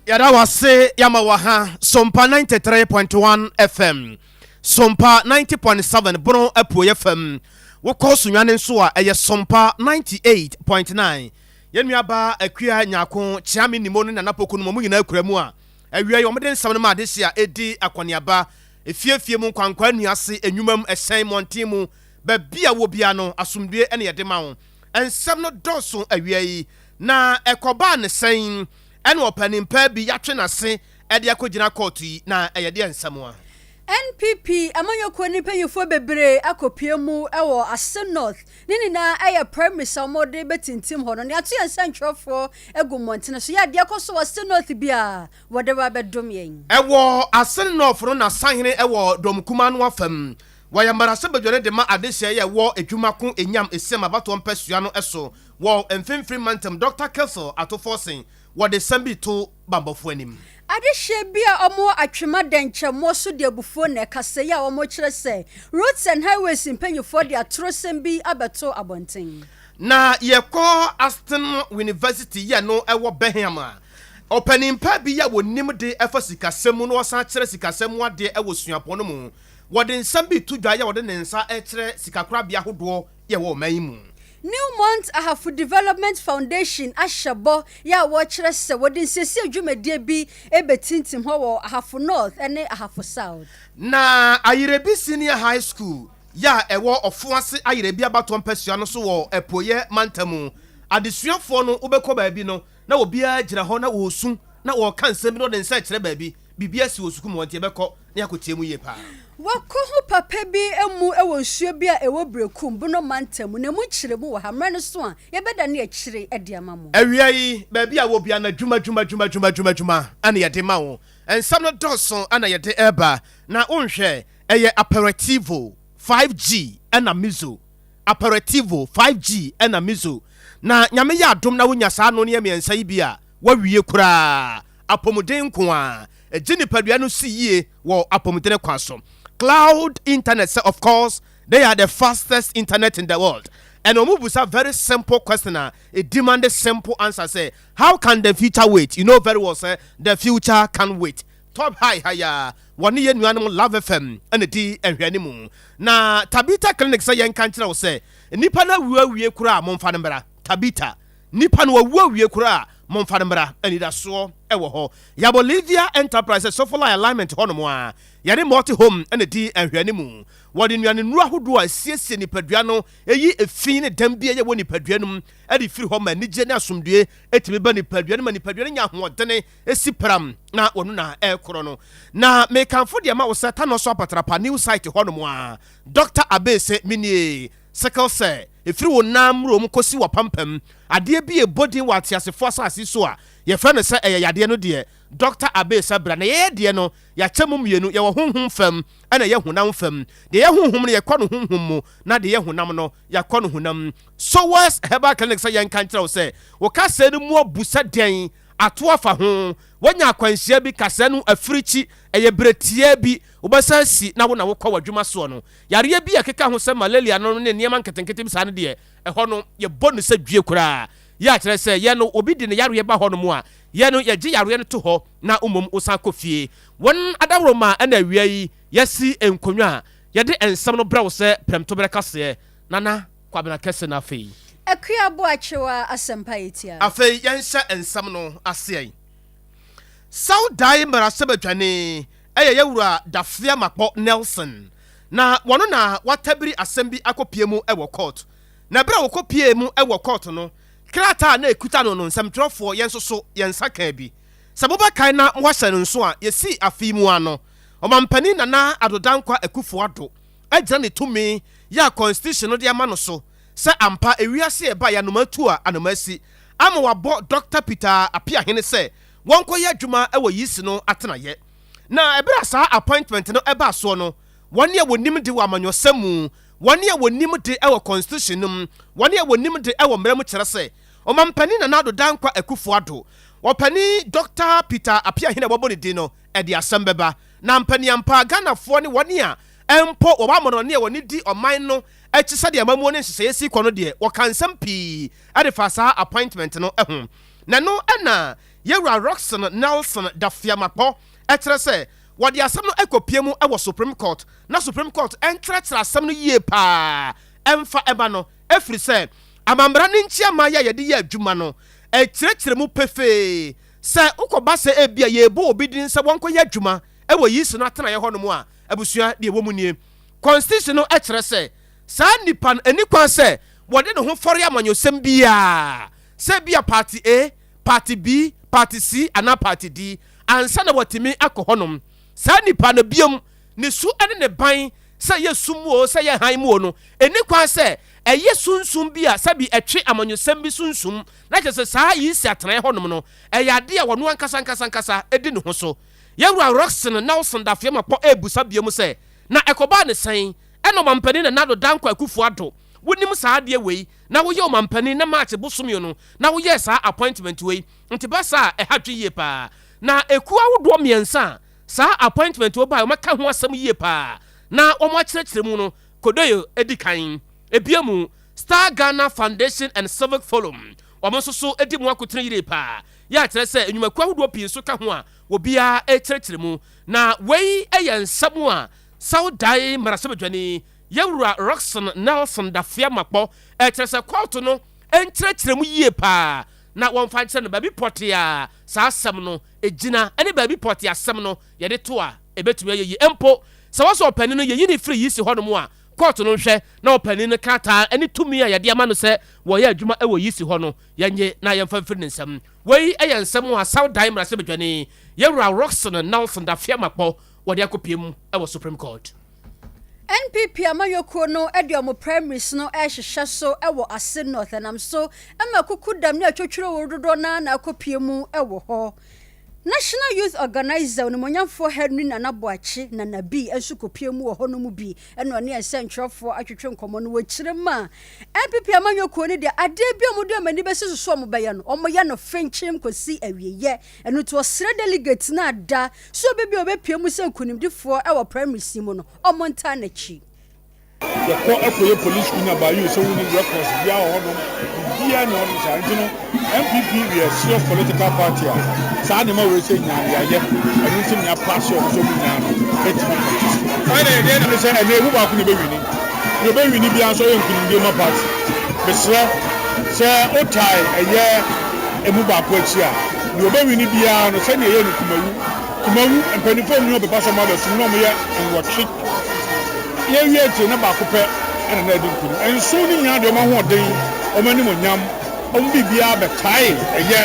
Yɛda wase yɛama wɔ ha Sompa 93.1 FM, Sompa 90.7 Bono Apueɛ fam. Wokɔ Sunyani nso a ɛyɛ Sompa 98.9. Yɛn nuabaa Akua Nyarko, Kyeame Nimo ne Nana Poku no wɔn nyinaa kura mu a awia yi wɔde nsɛm no ma adehye a ɛdi akɔneaba efiefie mu, nkwankwaa nnua ase, nnwuma mu, ɛhyɛn, mmɔnten mu, baabi a wɔ biara no asomdue na yɛde ma wo. Nsɛm no dɔɔso awia yi na ɛkɔbaa ne sɛn? Ɛna ɔpanin paa bi yɛatwe n'ase de akɔgyina kɔɔto yi, na ɛyɛ deɛ nsɛm a. NPP amanyɔkuo no mpanyinfoɔ bebree akɔpue mu wɔ Ase North. Ne nyinaa yɛ primaries a wɔde bɛtintim hɔ no. Nea ato yɛn nsɛntwerɛfoɔ agu mmɔntene so yɛ adeɛ kɔ so wɔ Ase North biara wɔde ba bɛdom yɛn. Ɛwɔ Ase North no n'asahene wɔ Dɔm Kumaa no afam. Wɔyɛ mmarahyɛbadwa no de ma adehyeɛ yɛ wɔ Adwumako Enyam Esiam abatoɔ mpasua no so Wɔ Mfimfini Mantam, Dɔkta Kessel ato forcing wɔde sɛm bi to bammɔfoɔ anim. Adehyeɛ bi a wɔwɔ Atwema dɛnkyɛmmoɔ so de abufuo na ɛkasa yi a wɔkyerɛ sɛ Roads and Highways mpanyinfoɔ de atorosɛm bi abɛto abɔnten. Na yɛkɔ Aston University yɛ no wɔ Birmingham a, ɔpanin pa bi a wɔnim de fa sikasɛm mu na ɔsan kyerɛ sikasɛm mu adeɛ wɔ suapɔn no mu, wɔde nsɛm bi reto dwa yɛ a ɔde ne nsa rekyerɛ sikakorabea ahodoɔ yɛ wɔ ɔman yi mu. Newmont Ahafo Development Foundation ahyɛ bɔ yɛ a wɔkyerɛ sɛ wɔde nsiesie dwumadie bi rebɛtintim hɔ wɔ Ahafo North ne Ahafo South. Na Ayirebi Senior High School yɛ a ɛwɔ Ɔfoase Ayirebi abatoɔ mpasua no so wɔ Apueɛ mantam. Adesuafoɔ no wobɛkɔ baabi no na obiara gyina hɔ na ɔresu na ɔreka nsɛm bi na ɔde ne nsa rekyerɛ baabi. Biribi asi wɔ sukuu mu hɔ nti yɛbɛkɔ na yɛakɔtie mu yie paa. Wɔakɔ ho papa bi mu wɔ nsuo bi a ɛwɔ Berekum, Bono mantam mu, na emu nkyerɛmu wɔ ha. Mmerɛ no so a, yɛbɛdane akyire de ama mo. Awia yi, baabi a wɔ biara no, adwuma, adwuma, adwuma, adwuma, adwuma, adwuma na yɛde ma wo. Nsɛm no dɔɔso na yɛde reba, na wonhwɛ, ɛyɛ Aperitivo, 5G na Mizo. Aperitivo, 5G na Mizo. Na Nyame yɛ adom na wonya saa anonneɛ mmiɛnsa yi bi a, woawie koraa. Apɔmuden nko ara. Egye nipadua no si yie wɔ apɔmuden kwan so. Cloud internet sɛ of course they are the fastest internet in the world. Ɛna wɔn busa very simple question a e demand simple answer sɛ how can the future wait? You know very well sɛ the future can wait. Top high ha yi ara wɔne yɛn nuanom Love FM na ɛdi nhwɛanimu. Na Tabitha Clinic sɛ yɛnka nkyerɛ wo sɛ nnipa no awu awie koraa a momfa no mmra. Tabitha. Nipa no wawu awie koraa a, momfa no mmra, anidasoɔ wɔ hɔ. Yɛabɔ Livia Enterprise Sofolai Alignment hɔnom a, yɛne Multi Home na ɛdi nhwɛanimu. Wɔde nnuanennuro ahodoɔ a ɛsiesie nipadua no, ɛyi efi ne dɛm bi a ɛyɛ wɔ nipadua no mu de firi hɔ ma anigyeɛ ne asomdwoeɛ tumi ba nipadua no ma nipadua no nya ahoɔdene si pram na wɔno na ɛrekorɔ no. Na mekamfo deɛ ma wo sɛ Tanɔ so Apatrapa New Site hɔnom a, Dɔkta Abese menie. Sickle cell, ɛfiri wo nan mmrom kɔsi w'apampam, adeɛ bi a ɛbɔ din wɔ ateasefoɔ asase so a yɛfrɛ no sɛ ɛyɛ yadeɛ no deɛ, Dɔkta Abbey sɛ bra na yɛyɛ deɛ no, yɛakyɛ mu mmienu, yɛwɔ honhom fam ɛna ɛyɛ honam fam. Deɛ ɛyɛ honhom no yɛkɔ no honhom mu na deɛ ɛyɛ honam no yɛakɔ no honam mu. Sowers Herbal Clinic sɛ yɛnka nkyerɛ wo sɛ wo kasɛɛ no mu abu sɛ dɛn, ato afa ho, woanya akwanhyia bi, kasɛɛ no afirikyi, ɛyɛ berɛ tiaa bi wobɛsan asi na wo na wokɔ w'adwuma soɔ no. Yareɛ bi a ɛkeka ho sɛ malaria no ne nneɛma nketenkete bi saa no deɛ, ɛhɔ no, yɛbɔ no sɛ due koraa. Yɛ a kyerɛ sɛ, yɛn no, obi de ne yareɛ ba hɔnom a, yɛn no, yɛgye yareɛ no to hɔ na mmom wosan kɔ fie. Wɔn adaworoma na awia yi yɛasi nkonnwa a yɛde nsɛm no brɛ wo sɛ prɛmtoberɛ kaseɛ. Nana Kwabena Kɛse na afei. Akua Boakyewa Asɛmpa Etia. Afei yɛnhyɛ nsɛm no aseɛ. Saudai mmarahyɛbadwani yɛ yɛwura Dafia Makpɔ Nelson na wɔno na watabiri asɛm bi akɔpie mu wɔ court. Na berɛ a wɔkɔpiee mu wɔ court no, krataa a na ɛkuta no no nsɛmtwerɛfoɔ yɛn nso so yɛn nsa kaa bi. Sɛ mobɛkae na moahyɛ no nso a, yɛsii afe yi mu ara no, Ɔmampanin Nana Addo Dankwa Akufo Addo agyina ne tumi yɛ a constitution no de ama no so sɛ ampa ewiase a ɛbaeɛ anomaa tu a anomaa si ama wɔabɔ Dɔkta Peter Appiahene sɛ wɔnkɔyɛ adwuma wɔ Yisi no atenaeɛ. Na ɛberɛ a saa appointment no baa soɔ no, wɔn a wɔnim de wɔ amanyɔsɛm mu, wɔn a wɔnim de wɔ constitution no mu, wɔn a wɔnim de wɔ mmara mu kyerɛ sɛ, Ɔmampanin Nana Addo Dankwa Akufo Addo, Ɔpanin Dɔkta Peter Appiahene a wɔabɔ ne din no, ɛde asɛm bɛba. Na ampaniampa Ghanafoɔ ne wɔn a mpo wɔwɔ amannɔne a wɔne di ɔman no akyi sɛdeɛ amammuo ne nhyehyɛeɛ si kɔ no deɛ, wɔka nsɛm pii de fa saa appointment no ho. Na ɛno na Yɛwura Rockson Nelson Dafeamakpɔ kyerɛ sɛ wɔde asɛm no kɔpue mu wɔ Supreme Court na Supreme Court nkyerɛkyerɛ asɛm no yie paa mfa ma no ɛfiri sɛ amammara ne nkyiaman a yɛde yɛ adwuma no kyerɛkyerɛ mu pefee sɛ wokɔba sɛ ebia yɛrebɔ obi din sɛ wɔnkɔyɛ adwuma wɔ Yesu no atenaeɛ hɔnom a, abusua, deɛ ɛwɔ mu nie. Constitution no kyerɛ sɛ saa nipa no ɛnni kwan sɛ wɔde ne ho fɔre amanyɔsɛm biara sɛ ebia party A, party B, party C anaa party D ansa na watumi akɔ hɔnom. Saa nipa no biom ne su ne ne ban sɛ ɛyɛ sum mu oo, sɛ ɛyɛ hann mu oo no, ɛnni kwan sɛ ɛyɛ sunsum bi a sɛbi ɛtwe amanyɔsɛm bi sunsum, na kyerɛ sɛ saa Yeast atenaeɛ hɔnom no, ɛyɛ adeɛ a ɔno ankasa ankasa ankasa di ne ho so. Yɛn Wura Rockson Nelson Dafeamekpor rebisa biom sɛ, Na ɛkɔbaa ne sɛn? Ɛna Ɔmampanin Nana Addo Dankwa Akufo Addo, wonim saa adeɛ wei, na woyɛ Ɔmampanin na March bosome no na woyɛɛ saa appointment wei, nti ba saa a, ɛha dwe yie paa. Na ekuo ahodoɔ mmiɛnsa a saa appointment wei baeɛ wɔaka ho asɛm yie paa na wɔakyerɛkyerɛ mu no, Kodoyo di kan. Ebia mu, Star Ghana Foundation and Civic Forum, wɔn nso so di mu akotene yie paa. Yɛ a kyerɛ sɛ nnwumakuo ahodoɔ pii nso ka ho a obiara rekyerɛkyerɛ mu. Na wei yɛ nsɛm a Sawdae mmarahyɛbadwani, Yɛwura Rockson Nelson Dafeamakpɔ kyerɛ sɛ kɔɔto no nkyerɛkyerɛ mu yie paa na wɔmfa nkyerɛ no baabi pɔtee a saa asɛm no gyina ne baabi pɔtee asɛm no yɛde to a ɛbɛtumi ayɛ yie. Mpo sɛ wɔsɛ ɔpanin no yɛyi no firi yisi hɔnom a, kɔɔto no nhwɛ na ɔpanin no krataa ne tumi a yɛde ama no sɛ wɔyɛ adwuma wɔ yisi hɔ no yɛnnye na yɛmfa mfiri ne nsam. Wei yɛ nsɛm a Sawdae mmarahyɛbadwani, Yɛwura Rockson Nelson Dafeamakpɔ wɔde akɔpue mu wɔ Supreme Court. NPP amanyɔkuo no de wɔn primaries no rehyehyɛ so wɔ Ase North, ɛnam so ma kukudam ne atwotwiroworo dodoɔ no ara na akɔpue mu wɔ hɔ. National Youth Organiser Onimuonyamfoɔ Henry Nana Boakye, Nana B, nso kɔpue mu wɔ hɔ no mu bi na ɔne nsɛntwerɛfoɔ atwetwe nkɔmmɔ no. Wɔkyerɛ mu a, NPP amanyɔkuo no deɛ adeɛ bi a wɔde wɔn ani bɛsi so sɛ wɔbɛyɛ no, wɔyɛ no fenkyem kɔsi awieɛ. Ɛno nti wɔsrɛ delegates no ada sɛ obi bi a ɔbɛpue mu sɛ nkunimdifoɔ wɔ primaries yi mu no, wɔntaa n'akyi. Yɛkɔ kɔyɛ police screening about you sɛ wonni records biara wɔ hɔnom, biribiara nni hɔnom saa nti no NPP we are serious political party a saa nneɛma wei sɛ nyinaa no yɛayɛ, ɛno nti na yɛapaase wɔn sɛ wɔn nyinaa no ɛtumi contest. Finally deɛ ɛda ne sɛ ɛnɛ emu baako na ɛbɛwini, deɛ ɔbɛwini biara nso ɔyɛ nkunimdie ma party. Mesrɛ sɛ wotae ɛyɛ emu baako akyi a, deɛ ɔbɛwini biara no sɛdeɛ ɛyɛ no Kumawu, Kumawu mpanimfoɔ nni hɔ bɛba sɛ wɔabɛsom na wɔyɛ nwɔtwe. Yɛwie akyire na baako pɛ na na adi nkonim. Nson no nyinaa de wɔn ahoɔden, wɔn animuonyam, wɔn biribiara bɛtae ɛyɛ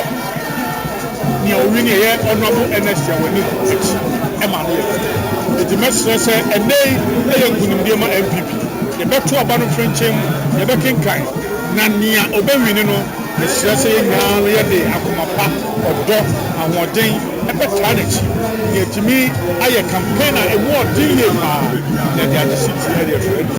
nea ɔwini ɛyɛ Honourable Ernest Yawani akyi ma no yɛ fɛ. Enti mɛsrɛ sɛ ɛnnɛ yi yɛ nkonimdie ma NPP. Yɛbɛto aba no mfrenkyem, yɛbɛkenkan na nea ɔbɛwini no mesrɛ sɛ yɛn nyinaa no yɛde akoma pa, ɔdɔ, ahoɔden bɛtaa n'akyi na yɛatumi ayɛ campaign a ɛmu ɔden yie paa na yɛde agye seat yi de afiri adi.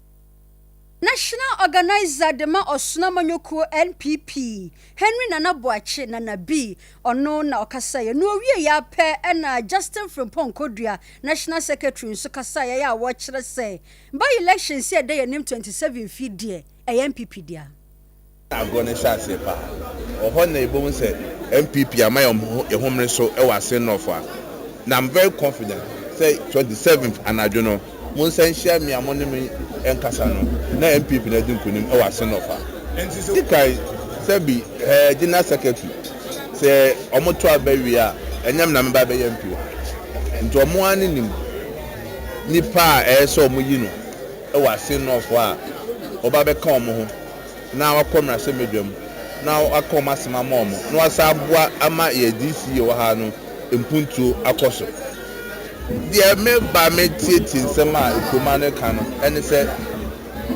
National Organiser de ma Ɔsono Amanyɔkuo, NPP, Henry Nana Boakye, Nana B, ɔno na ɔkasaeɛ. Na ɔwieeɛ ara pɛ na Justin Frimpong Kodua, National Secretary nso kasaeɛ a ɔrekyerɛ sɛ by elections yi a ɛda yɛn anim 27 fi deɛ, ɛyɛ NPP dea. Agorɔ no hyɛ aseɛ paa. Wɔ hɔ na yɛbɛhu sɛ NPP ama yɛn ho mmere so wɔ Asin North a. Na I'm very confident sɛ 27th anadwo no, mo nsa nhyia me a mo ne me nkasa no, na NPP na adi nkunim wɔ Asin North a. Di kan sɛ bi eh, General Secretary, sɛ wɔn to aba wie a, ɛnyɛ me na meba abɛyɛ MP wɔ ha. Nti wɔn ara ne nim nipa a ɛyɛ sɛ wɔn yi no wɔ Asin North a ɔba bɛka wɔn ho na wakɔ mmarahyɛbadwam na waka wɔn asɛm ama wɔn na wasan aboa ama yɛn DC yɛwɔ ha no mpuntuo akɔ so. Deɛ meba metietie nsɛm a Nkrumah no ka no ɛne sɛ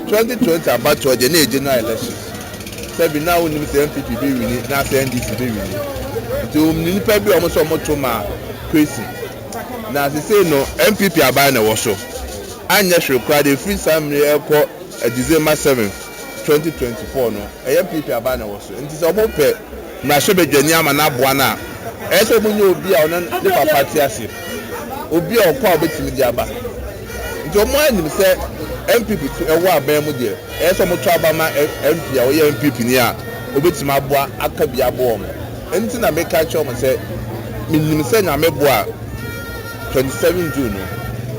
2020 abatoɔ deɛ na ɛyɛ general elections sɛbi na wonim sɛ NPP bɛwini na sɛ NDC bɛwini nti wɔn nnipa bi a wɔn sɛ wɔn to ma Kwesi na sesei no NPP aban na ɛwɔ so anyɛ hwee koraa deɛ ɛfiri saa mmere ɛkɔ December 7th. 2024 no, ɛyɛ NPP aban na ɛwɔ so. Nti sɛ ɔmo pɛ mmarahyɛbadwani ama no aboa no a, ɛyɛ sɛ ɔmo nyɛ obi a ɔne ne papa te ase, obi a ɔkɔ a ɔbɛtumi de aba. Nti ɔmo anim sɛ NPP to ɛwɔ aban mu deɛ, ɛyɛ sɛ ɔmo to aba ma MP a ɔyɛ NPP ni a obɛtumi aboa aka bi aboa ɔmo. Nti na meka kyerɛ ɔmo sɛ menim sɛ Nyame boa a, 27 June no,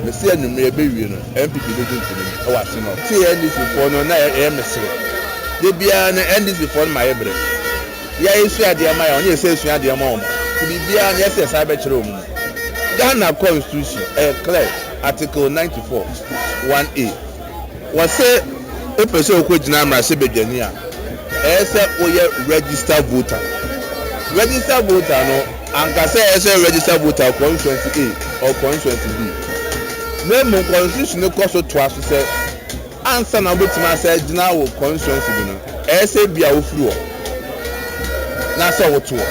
mesi anwummerɛ ɛbɛwie no, NPP bɛdi nkonim ɛwɔ Assin North. Te NDC foɔ no na ɛyɛ mesere de biara no, NDC foɔ no ma yɛ brɛ yɛ esua adeɛ ma yɛ, ɔne yɛ sɛ esua adeɛ ma wɔn. Ti biribiara no, yɛsɛ yɛsan bɛkyerɛ wɔn mu. Ghana Constitution ɛyɛ clear, Article 94(1)(a), wɔsɛ wopɛ sɛ wokɔ gyina mmarahyɛbadwani a, ɛyɛ sɛ woyɛ register voter. Register voter no ankasa, ɛyɛ sɛ register voter constituency A or constituency B, na emu constitution no kɔ so toa so sɛ ansa na wobɛtumi asɛ gyina wɔ constituency bi no, ɛyɛ sɛ bi a wofiri hɔ na sɛ woto hɔ.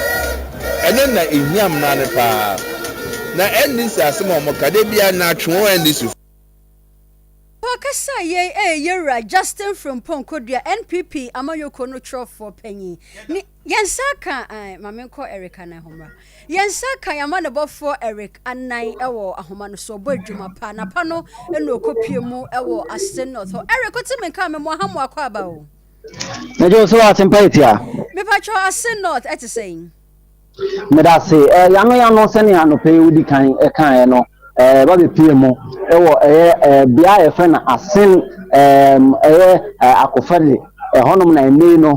Ɛno na ehia mmara no paa. Na NDC asɛm a wɔn ka de bia na atwe wɔn NDC. Ɔkasa yei ɛyɛ Yɛwura Justin Frimpong Kodua, NPP amanyɔkuo no twerɛfoɔ panyin. Ne yɛn nsa ka maame nkɔ Eric Anan ahoma. Yɛn nsa ka yɛn ne bɔfoɔ Eric Anan ɛwɔ ahoma no so. Ɔbɔ adwuma pa napa no ɛna ɔkɔpie mu ɛwɔ Assin North hɔ. Eric, wote me nka me mo aha mo akɔ aba o. Megye so asɛmpa etia. Mepatwɛ, Assin North ɛte sɛn? Meda ase. Yano yano sɛnea anɔpɛ yi wodi kan ɛkaeɛ no, ba bɛpie mu ɛwɔ ɛyɛ bea a yɛfrɛ no Assin ɛyɛ Akofɛde ɛhɔnom, na ɛnɛ yi no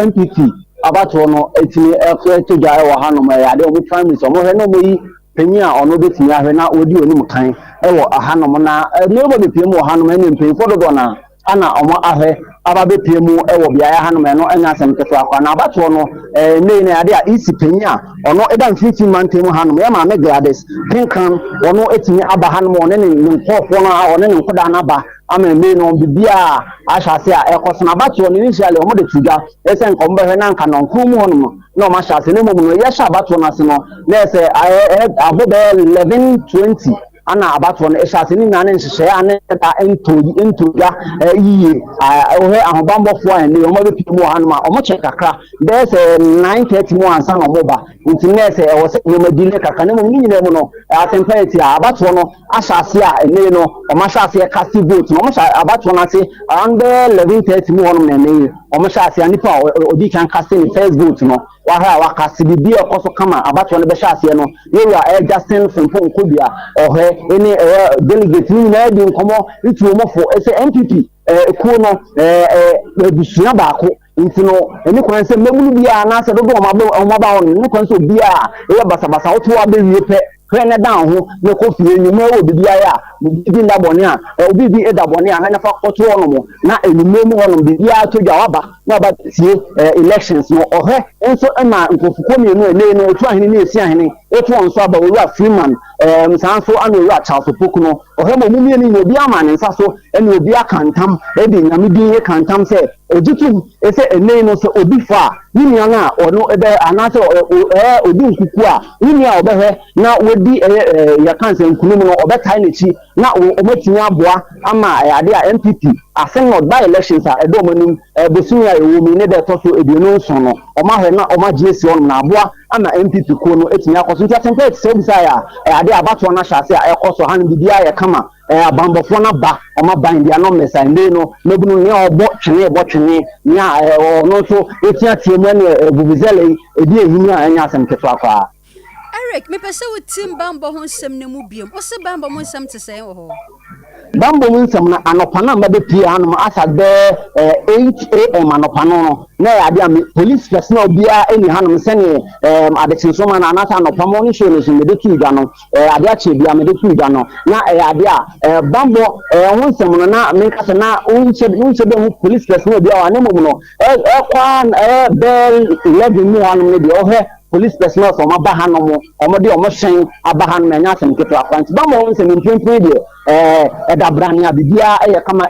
NPP abatoɔ no etumi ɛto dwa ɛwɔ hanom. Ɛyɛ adeɛ ɔmo primaries, ɔmo hwɛ na ɔmo yi panyin a ɔno bɛtumi ahwɛ na wɔdi onim kan ɛwɔ hanom. Na ɛnɛ ba bɛpie mu wɔ hanom, ɛne mpanyinfoɔ dodoɔ na ana ɔmo ahwɛ aba bɛpie mu ɛwɔ beaeɛ hanom. Ɛno ɛnyɛ asɛm ketewa koraa. Na abatoɔ no ne yi na ade a EC panyin a ɔno ɛda Mfimfini Mantam mu hanom, yɛ Maame Gladys Pinkan, ɔno etumi aba hanom, ɔne ne nkɔɔfoɔ no a ɔne ne nkɔdaa no aba ama ɛnɛ no biribiara ahyɛ ase a ɛkɔ so. Na abatoɔ no, initially ɔmo de to dwa ɛsɛ nka ɔmo bɛhwɛ na nka 9 mu hɔnom no na ɔmo ahyɛ ase, na mmom no yɛhyɛ abatoɔ no ase no na ɛsɛ ɛɛ abɔ bɛyɛ 11:20 ana abatoɔ no ɛhyɛ ase. Ne nyinaa ne nhyehyɛeɛ a ne da nto dwa yie. Wohwɛ ahobanbɔfoɔ a ɛnɛ wɔn abɛpie mu wɔ hanom a, wɔn kyɛ kakra bɛyɛ sɛ 9:30 mu ansa na wɔn ba, nti ne sɛ ɛwɔ sɛ nneɛma di ne kakra. Ne mu ne nyinaa mu no, asɛmpa yɛ ti a abatoɔ no ahyɛ ase a ɛnɛ no wɔn ahyɛ ase cast vote no, wɔn hyɛ abatoɔ no ase around bɛyɛ 11:30 mu hɔnom. Na ɛnɛ yi wɔn hyɛ ase a nipa a odi kan cast ne first vote no, wahwɛ a wakase biribi a ɛkɔ so kama. Abatoɔ no bɛhyɛ aseɛ no, yɛwura ɛyɛ Justin Frimpong Kodua ɔhɛ ɛne ɛyɛ delegate ne nyinaa di nkɔmɔ etu wɔn fo ɛsɛ NPP kuo no ɛɛ ɛɛ abusua baako, nti no ɛne kwan sɛ mmabunu biara anaasɛ dodo wɔn aba wɔn aba hɔ no, ɛne kwan sɛ obiara ɛyɛ basabasa. Woto abɛwie pɛ, hwɛ ne dan ho na kɔ fie. Enyimɛ wɔ bibi ayɛ a obi nda bɔne a obi bi da bɔne a, hwɛ ne fa kɔto hɔnom na enyimɛ mu hɔnom biribiara to dwa, waba na waba tie elections no. Ɔhwɛ nso ma nkurɔfokuo mmienu a ɛnɛ no otu ahene ne esi ahene etu wɔn nso aba, Owura Freeman saa nso ana Owura Charles Opoku no. Ɔhwɛ ma ɔmo mmienu nyina obi ama ne nsa so ɛna obi aka ntam, ɛde Nyame din eka ntam sɛ ogye tum ɛsɛ ɛnɛ no sɛ obi fa a ne nua no a ɔno ɛbɛ anaasɛ ɛɛ obi nkuku a ne nua a ɔbɛhwɛ na wadi ɛyɛ yɛka nsɛ nkunim no, ɔbɛtae n'akyi na ɔmatumi aboa ama ɛyɛ ade a NPP Assin North by elections a ɛdɔ ɔmo anim bosome a ɛwɔ mu ne dɛ ɛtɔ so 27 no, ɔmo ahwɛ na ɔmo agye esi hɔnom na aboa ama NPP kuo no etumi akɔ so. Nti asɛmpa ɛte sɛ obisa yɛ a, ɛyɛ ade a abatoɔ no ahyɛ ase a ɛkɔ so hanom, biribiara yɛ kama. Abanbɔfoɔ no aba, ɔmo aban deɛ ano mmɛsa nde no mabunu nea ɔbɔ twene bɔ twene, nea ɔno nso eteatea mu ɛne vuvuzela yi ebi ehim a ɛnyɛ asɛm ketewa koraa. Eric, mepɛ sɛ wotim bambɔ ho nsɛm no mu biom. Wo se bambɔ mu nsɛm te sɛn wɔ hɔ? Bambɔ mu nsɛm no, anɔpa no a mabɛpie hanom asa bɛɛ 8 a.m. anɔpa no, na ɛyɛ adeɛ a me police personnel biara ɛni hanom sɛneɛ adekyensoma no anaasɛ anɔpa morning show no so mede too dwa no, adeɛ akyɛ bia mede too dwa no, na ɛyɛ adeɛ a bambɔ ho nsɛm no na menka sɛ na wonhyɛ bɛ ho police personnel biara wɔ ne mmom no ɛkɔ a bɛɛ 11 mu hanom no deɛ, ɔhwɛ police personnel sɛ ɔmo aba hanom, ɔmo de ɔmo hyɛn aba hanom, ɛnyɛ asɛm ketewa koraa. Nti bambɔ ho nsɛm mprempren deɛ ɛda brane a biribiara ɛyɛ kama.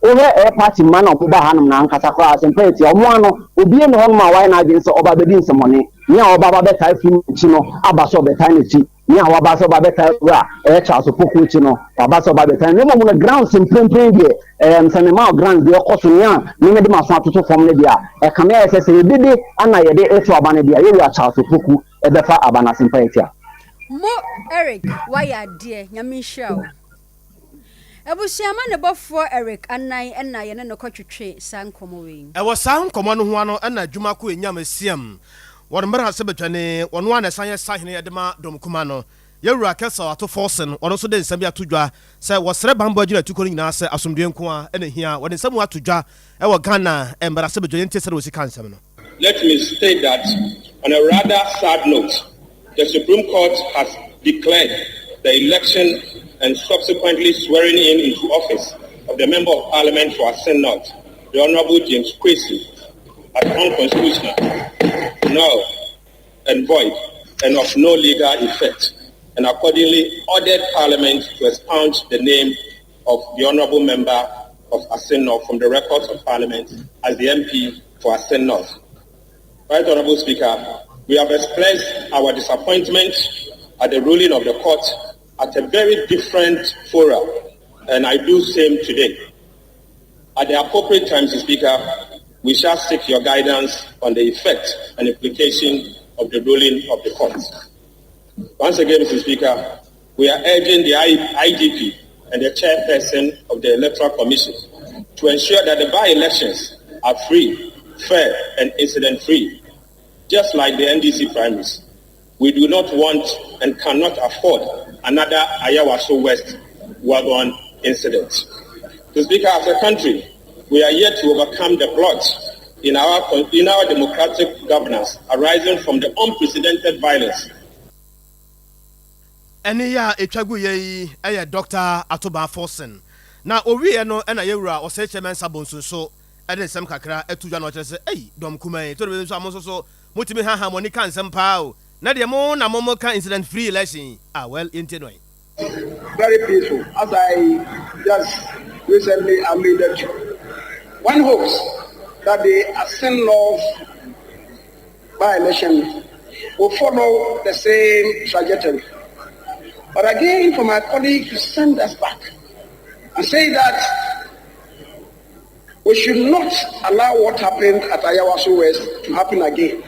Wohwɛ ɛyɛ party mma na ɔmo ba hanom na ankasa koraa asɛmpa yɛ tia ɔmo ano, obie ne hɔnom a wayɛ n'adwene sɛ ɔba bɛdi nsɛmɔne, nea ɔba ba bɛtae firi n'akyi no aba sɛ ɔbɛtae n'akyi. Nea waba sɛ ɔba bɛtaa wura ɛyɛ Charles Opoku akyi no, waba sɛ ɔba bɛtaa, na mmom no grounds mprempren deɛ, ɛɛm sɛ mema wo grounds deɛ ɛkɔ so, nea me mede m'aso atoto fam no deɛ a, ɛkame ayɛ sɛ sɛ yɛdede ana yɛde reto aba no deɛ a, yɛwura Charles Opoku ɛbɛfa aba no ase mpaeɛ tia. Mo Eric wayɛ adeɛ Nyame nhyira wo. Abusua amanebɔfoɔ Eric Anan na yɛne no kɔtwetwe saa nkɔmmɔ wei. Ɛwɔ saa nkɔmmɔ no ho ano na adwuma ko Enyam esiam wɔn mmara sɛ badwane, ɔno ara na ɛsan yɛ sahene de ma dɔm kuma no. Yɛn wura Kessel Ato Forson, ɔno nso de nsɛm bi ato dwa sɛ wɔsrɛ bammɔ agyinatukuo no nyinaa sɛ asomdwoeɛ nko ara na ɛhia. Wɔde nsɛm ato dwa wɔ Ghana mmarahyɛbadwa, yɛntie sɛdeɛ wɔsi ka nsɛm no. Let me state that on a rather sad note, the Supreme Court has declared the election and subsequently swearing in into office of the Member of Parliament for Assin North, the Honorable James Kwesi, as unconstitutional, null and void, and of no legal effect, and accordingly ordered Parliament to expunge the name of the Honorable Member of Assin North from the records of Parliament as the MP for Assin North. Right Honorable Speaker, we have expressed our disappointment at the ruling of the court at a very different forum, and I do same today. At the appropriate time, Mr. Speaker, we shall seek your guidance on the effect and implication of the ruling of the court. Once again, Mr. Speaker, we are urging the IGP and the chairperson of the Electoral Commission to ensure that the by-elections are free, fair, and incident-free, just like the NDC primaries. We do not want and cannot afford another Ayawaso West Wagon incident. Mr. Speaker, as a country, we are yet to overcome the blot in our democratic governance arising from the unprecedented violence. Ɛne yɛ a ɛtwa gu yɛ yi ɛyɛ Dr. Ato Baah Forson, na owieɛ no ɛna yɛwura Osei Kyei Mensah Bonsu nso ɛde nsɛm kakra ɛto dwa, na ɔkyerɛ sɛ ei, dɔm kuma yi tɔrɔ bi nso a mo nso so motumi haha mo ani ka nsɛm paa o, na deɛ mo na mo mo ka incident free election ah. Well, yɛntie no. Very peaceful, as I just recently alluded to. One hopes that the Assin North by-election will follow the same trajectory. But again, for my colleague to send us back and say that we should not allow what happened at Ayawaso West to happen again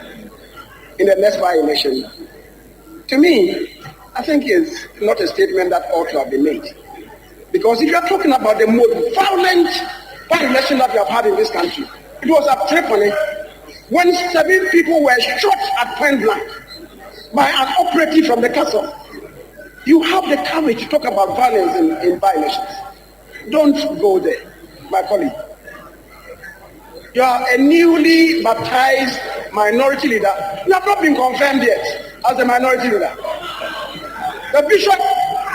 in the next by-election, to me, I think is not a statement that ought to have been made. Because if you are talking about the most violent by-election that we have had in this country, it was at Tripoli when seven people were shot at point blank by an operative from the castle. You have the courage to talk about violence in by-elections. Don't go there, my colleague. You are a newly baptized minority leader. You have not been confirmed yet as a minority leader. The bishop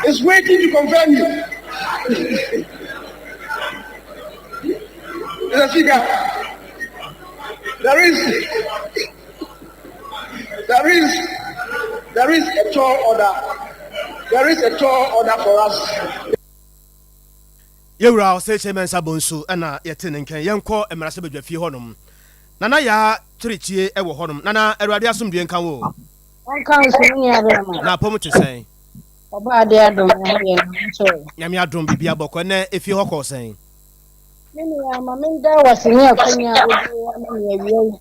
is waiting to confirm you. Mr. Speaker, there is a tall order. There is a tall order for us. Yɛwura Osei Kyei Mensah Bonsu ɛna yɛte ne nkɛn. Yɛnkɔ mmarahyɛ badwa fie hɔnom. Nana Yaa Kyerekyie ɛwɔ hɔnom. Nana, Awurade asomdue nka wo. Ɔnka nso, wo nua bɛrima. Na apɔm te sɛn? Ɔba ade adom ne ho yɛ ne nso. Nyame adom, biribi abɔkɔ. Ɛnɛ efie hɔ kɔɔ sɛn? Me nua, ma menda wase ne akwanya a wode ama me awia yi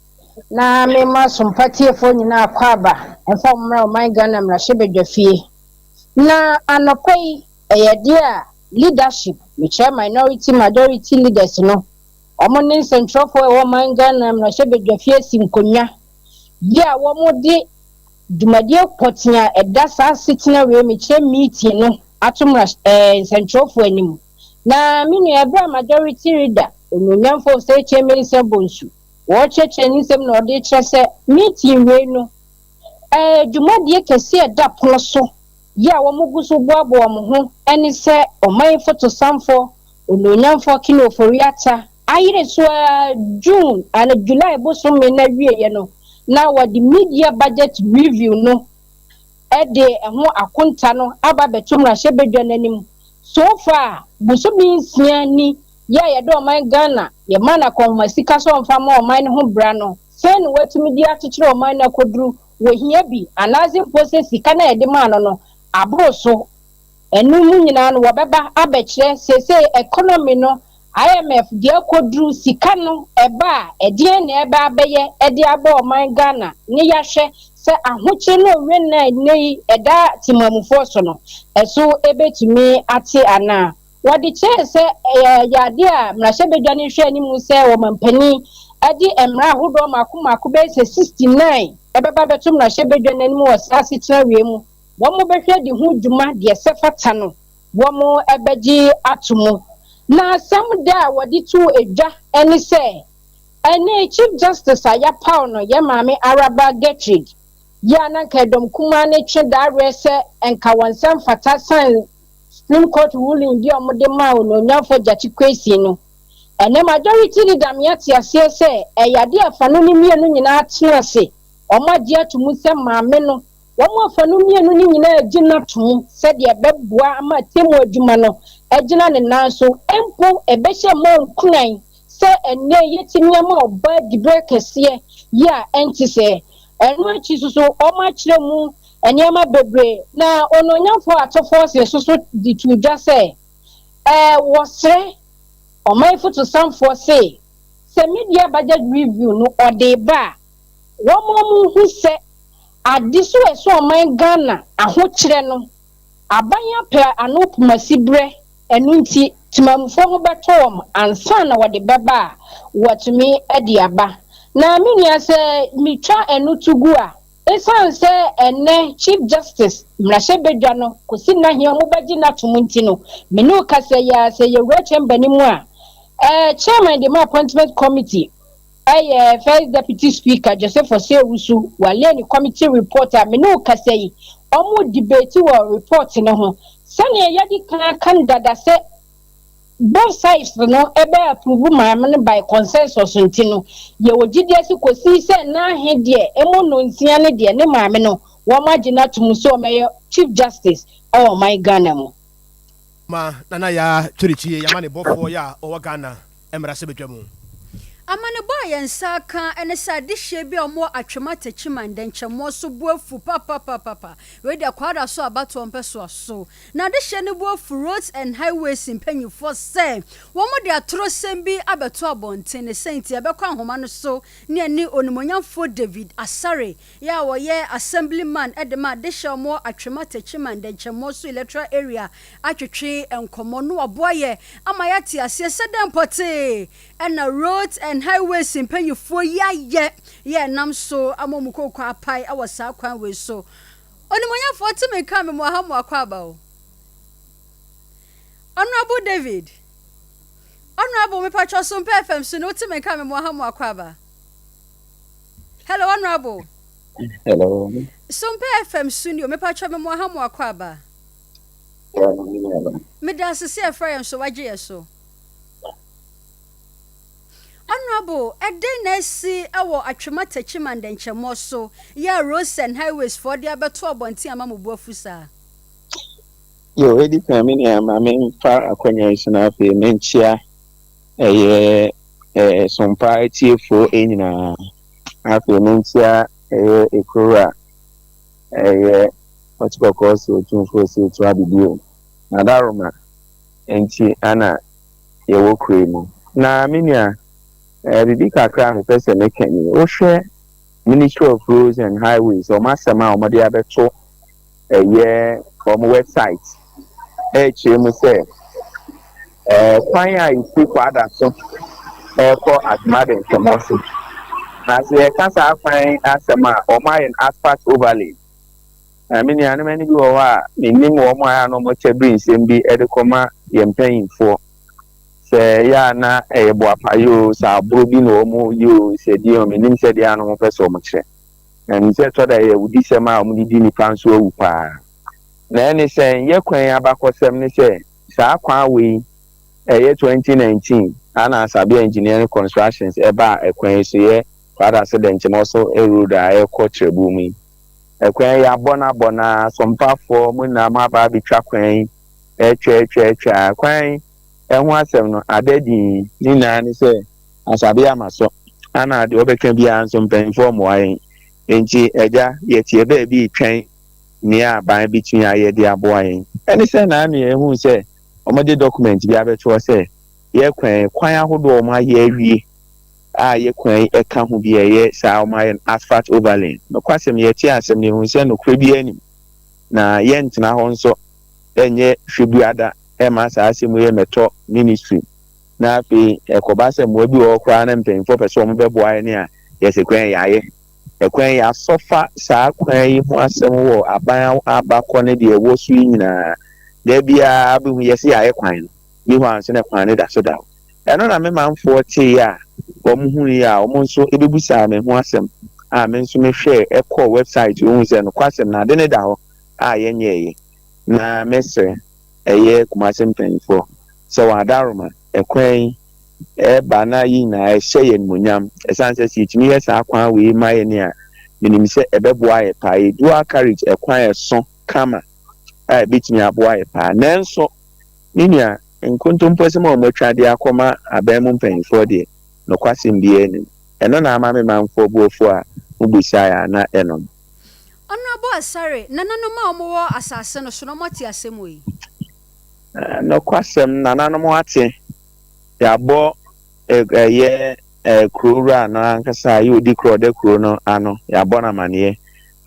na mema sompatiefoɔ nyinaa akɔ aba ɛmfa mmra ɔman Ghana mmarahyɛbadwa fie. Na anɔpa yi ɛyɛ deɛ a leadership, mekyerɛ minority, majority leaders no, ɔmo ne nsɛntwerɛfoɔ a ɛwɔ ɔman Ghana mmarahyɛbadwa fie asi nkonnwa yi a wɔn de dwumadie pɔtee a ɛda saa asetena wei, mekyerɛ meeting no, ato mmara nsɛntwerɛfoɔ anim. Na me nua, ɛberɛ a majority leader Onuonyamfo Osei Kyei Mensah Bonsu wɔrekyerɛkyerɛ ne nsɛm na ɔde kyerɛ sɛ meeting wei no dwumadie kɛseɛ ɛda pono so yi a wɔn gu so boaboa wɔn ho ne sɛ ɔman fotosanfoɔ Onuonyamfoɔ Ken Ofori Atta ayere so a June ana July bosome na wieɛ no na wɔde mid-year budget review no ɛde ɛho akonta no aba abɛto mmarahyɛbadwa n'anim. So far, bosome 6 ni yɛ a yɛde ɔman Ghana yɛma no akɔnhoma sika sɛ ɔmfa ma ɔman no ho bra no, sɛn na watumi de akyekyere ɔman no akɔduru wɔhia bi anaasɛ mpo sɛ sika no a yɛde maa no no. aboro so. Ɛno mu nyinaa no wɔbɛba abɛkyerɛ seesei economy no, IMF deɛ akɔduru, sika no ɛba a, ɛdeɛn na ɛba abɛyɛ ɛde abɔ ɔman Ghana, ne yɛahwɛ sɛ ahokyere no owie na ɛnɛ yi ɛda temamufoɔ so no ɛso ɛbɛtumi ate anaa. Wɔde kyerɛɛ sɛ ɛyɛ adeɛ a mmarahyɛbadwa no hwɛ anim sɛ ɔmampanin ɛde mmara ahodoɔ mmaako mmaako bɛyɛ sɛ 69 ɛbɛba bɛto mmarahyɛbadwa no anim wɔ saa asetena wie mu. Wɔn bɛhwɛ de ho dwuma deɛ sɛ fata no wɔn ɛbɛgye ato mu. Na asɛm da a wɔde to edwa ɛne sɛ ɛne Chief Justice a yɛapaw no, yɛ Maame Araba Gertrude yi a na nka ɛdɔm kumaa ne twe daarɛ sɛ nka wɔn nsa mfata san Supreme Court ruling bi a wɔde maa Onuonyamfo Gyakye Quayson no, ɛnɛ majority leader mmea te aseɛ sɛ ɛyɛ adeɛ afa no ne mmienu nyinaa tena ase, wɔn agye ato mu sɛ maame no, wɔn afa no mmienu no nyinaa gye n'ato mu sɛdeɛ ɛbɛboa ama temu adwuma no agyina ne nan so, mpo ɛbɛhyɛ mmaa nkuran sɛ ɛnɛ yɛtumi ama ɔbaa diberɛ kɛseɛ yi a ɛnte sɛ ɛno akyi nso so wɔn akyerɛ mu nneɛma bebree. Na Onuonyamfo Ato Forson nso so de to dwa sɛ wɔsrɛ ɔman fotosanfoɔ se sɛ mid-year budget review no ɔde ba a, wɔn a wɔn hu sɛ ade so ɛso ɔman Ghana ahokyerɛ no aban apɛ ano pomasi berɛ, ɛno nti temamufoɔ ho bɛtɔ wɔn ansa na wɔde bɛba a wɔtumi de aba. Na me nua, sɛ metwa ɛno to gu a, ɛsiane sɛ ɛnɛ Chief Justice mmarahyɛbadwa no kɔsi nnahea ɔmo bɛgye n'atom nti no, me ne wo kasa yi a, sɛ yɛwura chamber no mu a, chairman de ma appointment committee ɛyɛ First Deputy Speaker Joseph Osei-Owusu wale ne committee report a me ne wo kasa yi, ɔmo debate wɔ report no ho sɛnea yɛde kan kan dada sɛ both sides no ɛbɛ approve maame no by consensus. Nti no yɛwɔ gyidie si kɔsi sɛ n'ahe deɛ emu no nsia ne deɛ ne maame no wɔn agye n'atum sɛ ɔmɛyɛ Chief Justice ɛwɔ ɔman Ghana mu. Ma Nana Yaa Twerikyie yɛma ne bɔfoɔ yɛ a ɔwɔ Ghana mmarahyɛbadwa mu. Amanebɔ a yɛn nsa aka ne sɛ adehyeɛ bi a wɔwɔ Atwema Techiman ndɛnkyɛmmoɔ so bu afu papapapapa. Wei deɛ Kwada so abatoɔ mpɛ so na adehyeɛ no bu afu Roads and Highways mpanyinfoɔ sɛ wɔn de atorosɛm bi abɛto abɔnten. Ne sɛn nti yɛbɛkɔ ahoma no so ne ɛne Onimonyamfoɔ David Asare yɛ a wɔyɛ assemblyman de ma adehyeɛ a wɔwɔ Atwema Techiman ndɛnkyɛmmoɔ so electoral area atwetwe nkɔmmɔ no waboa yɛ ama yɛate aseɛ sɛ dɛn pɔtee ɛna Roads and Highways mpanyinfoɔ yi ayɛ yɛ nam so ama ɔmo koko apae ɛwɔ saa kwan wei so. Onimonyamfoɔ, tumi ka me mu aha mu akɔ aba o. Honorable David, Honorable, mepatwɔ so mpɛ FM so ne wotumi ka me mu aha mu akɔ aba. Hello, Honorable. Hello. So mpɛ FM so ni o, mepatwɔ me mu aha mu akɔ aba. Meda ase sɛ ɛfrɛ yɛn so wagye yɛ so. Honorable, ɛdɛn na asi ɛwɔ Atwema Techiman ndɛnkyɛmmɔ so yɛ Roads and Highways foɔ de abɛto abɔnten ama mo bu afu saa? Yo, edi kan, me nua, ma memfa akonnwa yi so na afei menkyia ɛyɛ Sompa atiefoɔ nyinaa. Afei menkyia ɛyɛ ekuro a ɛyɛ ɔte kɔkɔɔ sɛ Otumfoɔ sɛ otu adedie na daroma nti ana yɛwɔ kuro yi mu. Na me nua, biribi kakra a mepɛ sɛ meka ni: wohwɛ Ministry of Roads and Highways wɔn asɛm a wɔde abɛto ɛyɛ wɔn website, ɛrekyerɛ mu sɛ kwan a esi Kwada so ɛrekɔ Atomade ntɛmɔ so, na sɛ yɛka saa kwan asɛm a, wɔn ayɛ no asphalt overlay. Na me nuanom ani bi wɔ hɔ a menim wɔn a na wɔkyɛ bere nsɛm bi de kɔma yɛn mpanyinfoɔ sɛ yɛ a na ɛyɛ boapayɛ o, sɛ aboro bi na wɔn yi o, sɛ deɛ o, menim sɛ deɛ a na wɔn pɛ sɛ wɔn kyerɛ. Na nim sɛ ɛtɔ da yɛ awudisɛm a wɔde di nipa nso awu paa. Na ɛne sɛ nyɛ kwan abakɔsɛm ne sɛ saa kwan wei ɛyɛ 2019 ana Asabea Engineering Constructions ɛbaa ɛkwan yi so, yɛ Kwada so Dɛnkyɛmɔ so road a ɛrekɔ Kyerɛbu mu yi. Ɛkwan yi abɔ no abɔ na sompafoɔ mo nyinaa mo aba abɛtwa kwan yi, ɛtwa atwa atwa kwan yi ɛho asɛm no ada din ne nyinaa ne sɛ Asabea ama so ana deɛ ɔbɛka biara nso mpanyinfoɔ mmoa yɛn. Nti agya, yɛtie baabi twɛn. nea aban betumi ayɛ de aboa yɛn. Ɛne sɛ na ano yɛhu sɛ wɔde document bi abɛto hɔ sɛ yɛ kwan kwan ahodoɔ a wɔayɛ awie a yɛ kwan yi ɛka ho bi a ɛyɛ saa wɔayɛ no asphalt overlay. Nokwasɛm yɛte asɛm no yɛhu sɛ nokorɛ biara nnim na yɛntena hɔ nso nyɛ hwɛbuada mma saa asɛm yi mmɛtɔ ministry na afei ɛkɔba sɛ mmoa bi wɔ hɔ koraa na mpanyinfoɔ pɛ sɛ wɔn bɛboa yɛn a yɛsɛ kwan yi yɛayɛ ɛkwan yi yɛasɔfa saa kwan yi ho asɛm wɔ aban abakɔ ne deɛ ɛwɔ so yi nyinaa da biara bɛhu yɛsɛ yɛayɛ kwan no bi hɔ a nso na kwan no da so da hɔ ɛno na me manfoɔ tee a wɔn hu yi a wɔn nso ɛbɛbusaa me ho asɛm a me nso mehwɛɛ ɛkɔɔ website ohun sɛ nokwasɛm na ade ne da hɔ a yɛnyɛɛyɛ na mesrɛ ɛyɛ Kumase mpanyinfoɔ sɛ wɔn adaworoma ɛkwan yi ɛreba na yɛn nyinaa ɛhyɛ yɛn animuonyam ɛsiane sɛ sɛ yɛtumi yɛ saa kwan wei ma yɛn a menim sɛ ɛbɛboa yɛ paa yɛ dual carriage ɛkwan ɛso kama a ɛbɛtumi aboa yɛ paa nanso me nua nkontomposɛm a wɔatwa de akɔma aban mu mpanyinfoɔ deɛ nokwasɛm biara nim ɛno na ama me manfoɔ bo afu a mobisaeɛ a na ɛno no. Honourable Asare, nananom a wɔwɔ asase no so no, wɔate asɛm wei? Nokwasɛm, nananom ate. Yɛabɔ ɛyɛ kuro wura no ankasa a ɛyɛ odi koro a ɔda kuro no ano, yɛabɔ no amaneɛ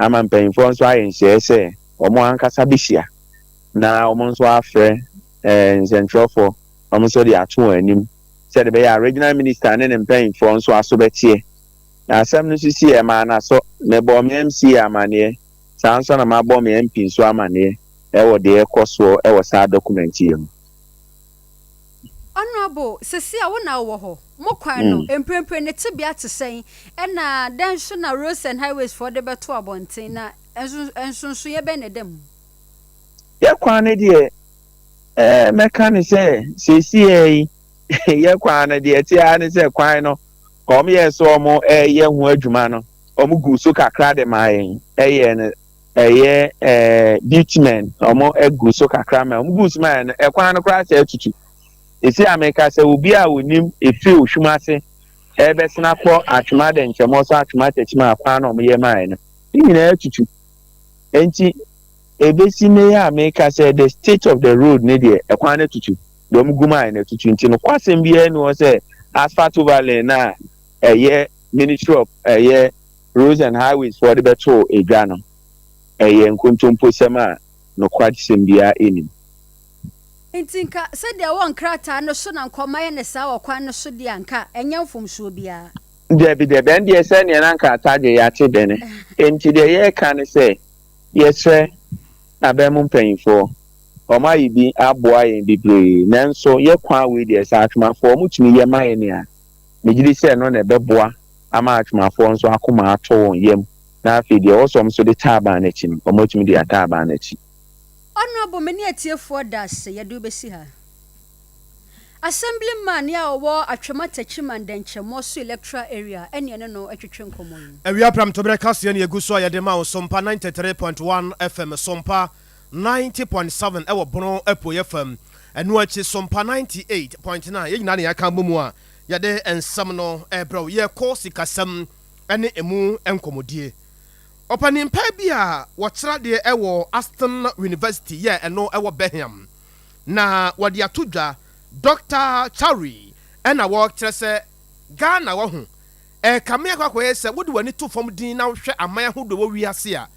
ama mpanyinfoɔ nso ayɛ nhyehyɛeɛ sɛ wɔn ankasa bɛhyia na wɔn nso afrɛ nsɛntwerɛfoɔ wɔn nso de ato wɔn anim sɛdeɛ ɛbɛyɛ a regional minister ne ne mpanyinfoɔ nso aso bɛteɛ. Na asɛm no nso sii ɛmaa n'aso. Mebɔɔ me MC amaneɛ, saa nso na mabɔ me MP nso amaneɛ wɔ deɛ ɛrekɔ soɔ wɔ saa document yi ho. Honourable, sesei a wo na wowɔ hɔ, mo kwan no, mprempren ne tebea te sɛn, ɛna dɛn nso na Roads and Highways foɔ de bɛto abɔnten, na nsonsonoeɛ bɛn na ɛda mu? Yɛ kwan no deɛ, eh, mɛka no sɛ seesei yi, yɛ kwan no deɛ ɛte ara ne sɛ kwan no, Wɔn yɛɛ sɛ wɔn reyɛ ho adwuma no, wɔn guu so kakra de maa yɛn. Ɛyɛ no ɛyɛ ɛɛ bitumen, wɔn gu so kakra ma wɔn guu so maa yɛn no, ɛkwan no koraa sɛ atutu. Esi a meka sɛ obi a onim efiri Ohwim ase ɛrebɛsena kɔ Atwema Dɛnkyɛmɔ so Atwema Tekyima akwan na wɔn yɛ maa yɛn no, ne nyinaa atutu. Enti ebesi nnɛ yi a meka sɛ the state of the road ne deɛ ɛkwan no atutu. Deɛ wɔn gu maa yɛn no atutu nti nokwasɛm biara nni hɔ sɛ asphalt overlay no a ɛyɛ ministry of ɛyɛ roads and highways foɔ de bɛtoo edwa no ɛyɛ nkontomposɛm a nokwasɛm biara nnim. Nti nka sɛdeɛ ɛwɔ nkrataa no so na nka wɔayɛ no saa wɔ kwan no so deɛ a nka ɛnyɛ mfomsoɔ biara. Dabi dabi ɛndeɛ sɛdeɛ na nkrataa deɛ yɛate dɛne nti deɛ yɛreka ne sɛ yɛsrɛ aban mu mpanyinfoɔ Wɔn ayɛ bi aboa yɛn bebree nanso yɛ kwan wei deɛ sɛ atwomafoɔ wɔn tumi yɛ ma yɛn a megyedi sɛ ɛno na ɛbɛboa ama atwomafoɔ nso akoma atɔ wɔn yam na afei deɛ ɛwɔ sɛ wɔn nso de taa ban no akyi no wɔn atumi de ataa ban no akyi. Honourable me ne atiefoɔ da ase yɛde wo bɛsi ha. Assemblyman a ɔwɔ Atwema Techiman Dɛnkyɛmmɔ so Electoral Area ɛne ɛne no twetwe nkɔmmɔ yi. Awia prɛmtoberɛ kaseɛ na yɛgu so a yɛde ma wo Sompa 93.1 FM, Sompa 90.7 wɔ Bono apueɛ fam. Ɛno akyi Sompa 98.9 yɛn nyinaa na yɛaka abɔ mu a yɛde nsɛm no rebrɛ wo. Yɛrekɔ sikasɛm ne emu nkɔmmɔdie. Ɔpanin pa bi a wɔkyerɛ adeɛ wɔ Aston University yɛ ɛno wɔ Birmingham na wɔde ato dwa, Dɔkta Chowdhury na wɔkyerɛ sɛ Ghana wahu ɛrekame akɔ akɔyɛ sɛ wode w'ani to fam dinn na wohwɛ aman ahodoɔ ɛwɔ wiase a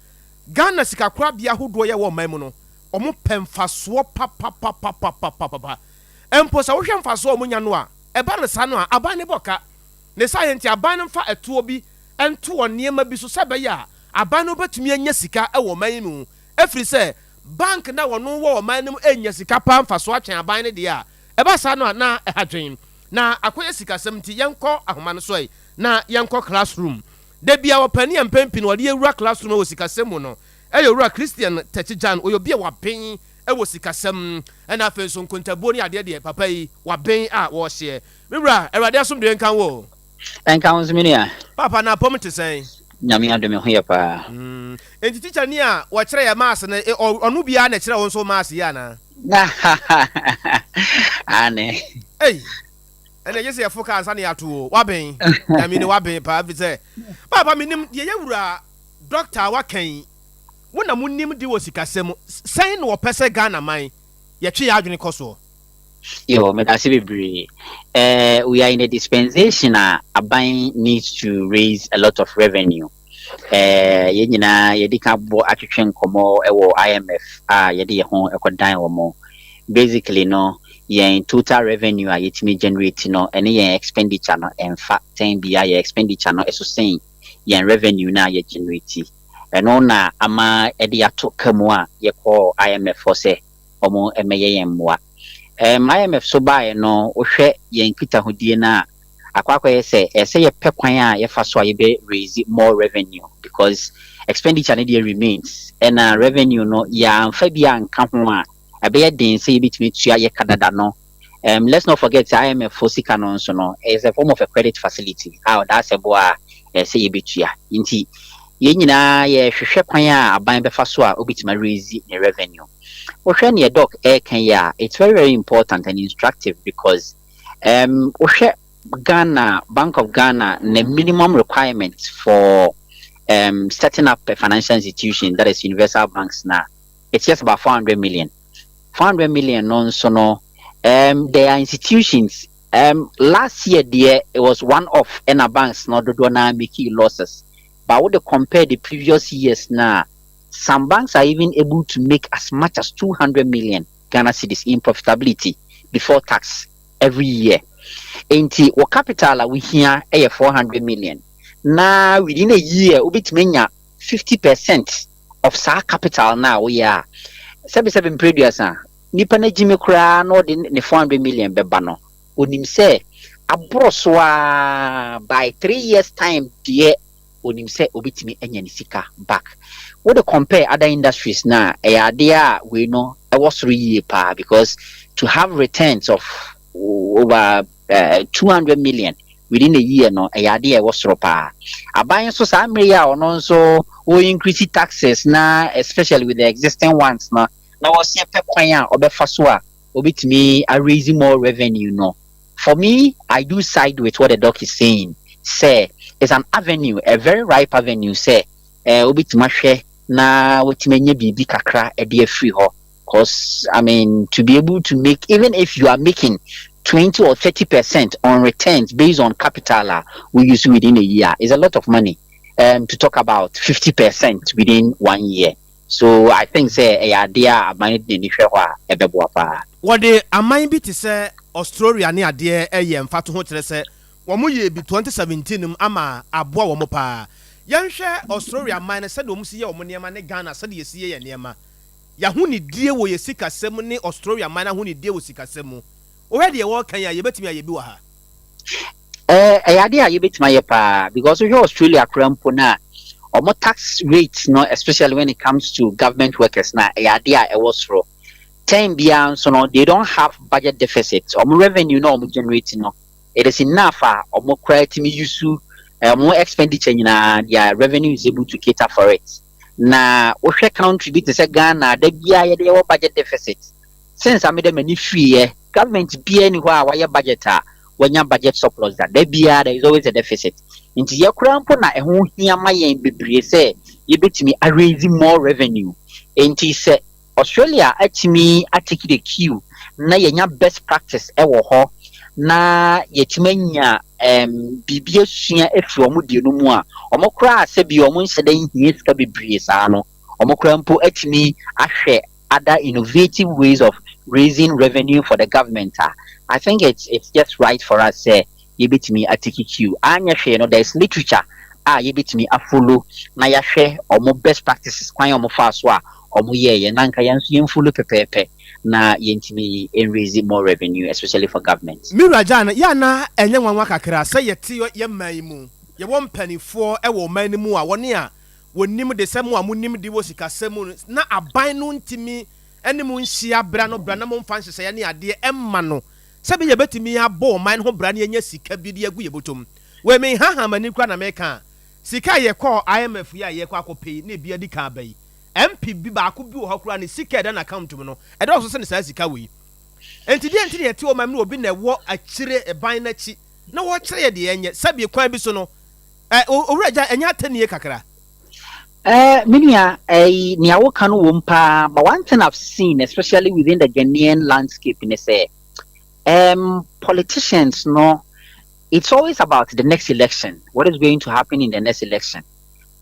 Ghana sikakorabea ahodoɔ yɛ wɔ ɔman mu no, wɔn pɛ mfasoɔ papapapapapapa. Mpo sɛ wohwɛ mfasoɔ a wɔn nya no a, ɛba no saa no a, aban no bɔ ka. Ne saa yɛ nti aban no mfa ɛtoɔ bi nto wɔ nneɛma bi so sɛ ɛbɛyɛ a aban no bɛtumi anya sika wɔ ɔman yi mu. Ɛfiri sɛ bank no a wɔn wɔ ɔman no mu ɛnya sika paa mfasoɔ atwɛn aban no deɛ a, ɛba saa no a na ɛha dwen. Na akɔyɛ sikasɛm nti yɛnkɔ ahoma no so ɛ na yɛnkɔ classroom. Da biara ɔpanin a mpɛn pii no ɔde yɛn wura classroom wɔ sikasɛm mu no yɛ Owura Christian Takyijan. Ɔyɛ obi a waben wɔ sikasɛm ɛna afei nso nkontabuo ne adeɛ deɛ papa yi waben a wɔhyeɛ. Me wura, Awurade asomdwoeɛ nka wo o. Ɛnka wo nso me nua. Paapa na apɔm te sɛn? Nyame adom me ho yɛ paa. Enti teacher ni a wɔkyerɛ yɛ maths no ɔno biara na ɛkyerɛ wo nso maths yi anaa? Aane. Ei! Ɛnna gye sɛ yɛfo kaa ansa na yɛato o. Waben. Nyame ni waben paa ɛfiri sɛ paapa menim deɛ yɛwura dɔkta a waka yi. Mo na monim de wɔ sikasɛm mu, sɛn na wɔpɛ sɛ Ghana man yɛtwe yɛn adwene kɔ soɔ? Yo, medase bebree. Eh, we are in a dispensation a aban needs to raise a lot of revenue. Eh, yɛn nyinaa yɛdi ka bɔ atwetwe nkɔmmɔ wɔ IMF a yɛde yɛn ho kɔdan wɔn. Basically no, yɛn total revenue a yɛtumi generate no ɛne yɛn expenditure no ɛmfa tɛn bia yɛn expenditure no ɛso sen yɛn revenue no a yɛ generate. Ɛno na ama ɛde ato ka mu a yɛkɔɔ IMF hɔ sɛ wɔn mmɛyɛ yɛn mmoa. Um, IMF so baeɛ no, wohwɛ yɛn nkitahodie no a, akɔ akɔyɛ sɛ ɛsɛ yɛpɛ kwan a yɛfa so a yɛbɛ raise more revenue because expenditure no deɛ remains, ɛna revenue no yɛamfa bi anka ho a, ɛbɛyɛ den sɛ yɛbɛtumi atua yɛka dada no. Let's not forget sɛ IMF fo sika no nso no is a form of a credit facility a ɔda asɛ boa a ɛsɛ yɛbɛtua. Nti yɛn nyinaa yɛhwehwɛ kwan a aban bɛfa so a obɛtumi raise ne revenue. Wohwɛ neɛ Doc ɛreka yi a, it's very very important and instructive because wohwɛ Ghana, Bank of Ghana ne minimum requirement for setting up a financial institution, that is universal banks na, it's just about 400 million. 400 million no nso no, there are institutions, last year deɛ it was one off ɛna banks no dodoɔ na making losses, but wode compare the previous years na, some banks are even able to make as much as 200 million Ghana cedis in profitability before tax every year. Nti wɔ capital a wohia yɛ 400 million na within a year wobɛtumi anya 50% of saa capital na a woyɛ a, sɛbisɛbi mprɛduasa, nipa no agyimi koraa na ɔde ne 400 million bɛba no, onim sɛ aborɔ so a by 3 years time deɛ, onim sɛ obɛtumi anya ne sika back. Wode compare other industries na ɛyɛ adeɛ a wei no ɛwɔ soro yie paa because to have returns of over 200 million within a year no, ɛyɛ adeɛ a ɛwɔ soro paa. Aban nso saa mmerɛ yi a ɔno nso wɔ increase taxes na especially with the existing ones no, na wɔsi pɛ kwan a ɔbɛfa so a obɛtumi raise more revenue no, for me, I do side with what the doc is saying sɛ it's an avenue, a very ripe avenue sɛ wobɛtumi ahwɛ na wotumi anya biribi kakra ɛde afiri hɔ, 'cause I mean, to be able to make, even if you are making 20 or 30% on returns based on capital we use within a year, is a lot of money to talk about 50% within one year. So I think sɛ ɛyɛ adeɛ a aban de n'ani hwɛ hɔ a, ɛbɛboa paa. Wɔde aman bi te sɛ Australia ne adeɛ ɛyɛ mfato ho kyerɛ sɛ wɔn yɛ bi 2017 mu ama aboa wɔn paa. Yɛnhwɛ Australia man no sɛdeɛ wɔn si yɛ wɔn nneɛma ne Ghana sɛdeɛ yɛsi yɛ yɛn nneɛma. Yɛahonidie wɔ yɛ sikasɛm ne Australia man ahonidie wɔ sikasɛm mu, wohwɛ deɛ wɔreka yi a, yɛbɛtumi ayɛ bi wɔ ha? Ɛyɛ adeɛ a yɛbɛtumi ayɛ paa because wohwɛ Australia koraa mpo no a, ɔmo tax rate no, especially when it comes to government workers na, ɛyɛ adeɛ a ɛwɔ soro. Time biara nso no, they don't have budget deficit. Ɔmo revenue na ɔmo generate no, it is enough a ɔmo koraa tumi use ɔmo expenditure nyinaa, their revenue is able to cater for it. Na wohwɛ country bi te sɛ Ghana, da biara yɛde yɛwɔ budget deficit. Since ameda m'ani firiɛ, government biara ni hɔ a wayɛ budget a wanya budget surplus da. Da biara there is always a deficit. Nti yɛkora mpo na ɛho hia ma yɛn bebree sɛ yɛbɛtumi araise more revenue. Nti sɛ Australia atumi atake the cue na yɛnya best practice ɛwɔ hɔ na yɛtumi anya biribi asua afiri wɔn deɛ no mu a, wɔn koraa sɛbi wɔn nhyɛ dɛ nhia sika bebree saa no, wɔn koraa mpo atumi ahwɛ other innovative ways of raising revenue for the government a, I think it's just right for us sɛ yɛbɛtumi atake cue. Anyɛ hwee no, there is literature a yɛbɛtumi afollow na yɛahwɛ ɔmo best practices, kwan a ɔmo fa so a ɔmo yɛɛyɛ, na nka yɛn nso yɛnfollow pɛpɛɛpɛ na yɛntumi raise more revenue, especially for government. Mira gya no yɛana ɛnyɛ nwanwa kakra sɛ yɛte yɛ man yi mu, yɛwɔ mpanimfoɔ ɛwɔ ɔman no mu a wɔne a wɔnim de sɛ mo a monim de wɔ sikasɛm mu no, na aban no ntumi ɛne mo nhyia bra no bra na momfa nhyehyɛeɛ ne adeɛ ɛmma no sɛbi yɛbɛtumi abɔ ɔman no ho bra ne yɛnya sika bi de agu yɛ bɔtɔm. Wei menhaha m'ani kora na meka a, sika a yɛkɔɔ IMF yi a yɛkɔ akɔpɛ yi na ebi adi kan aba yi, MP bi baako bi wɔ hɔ koraa ne sika a ɛda n'account mu no ɛdɔɔso sɛ ne saa sika wei. Nti deɛ nti na yɛte ɔman mu na obi na ɛwɔ akyire ɛban n'akyi na wɔkyerɛ yɛ deɛ ɛnyɛ sɛbi kwan bi so no, ɛ owura gya ɛnyɛ atɛnie kakra? Me nua, nea woka no wom paa, but one thing I've seen, especially within the Ghanaian landscape, ne sɛ, politicians no, it's always about the next election. What is going to happen in the next election?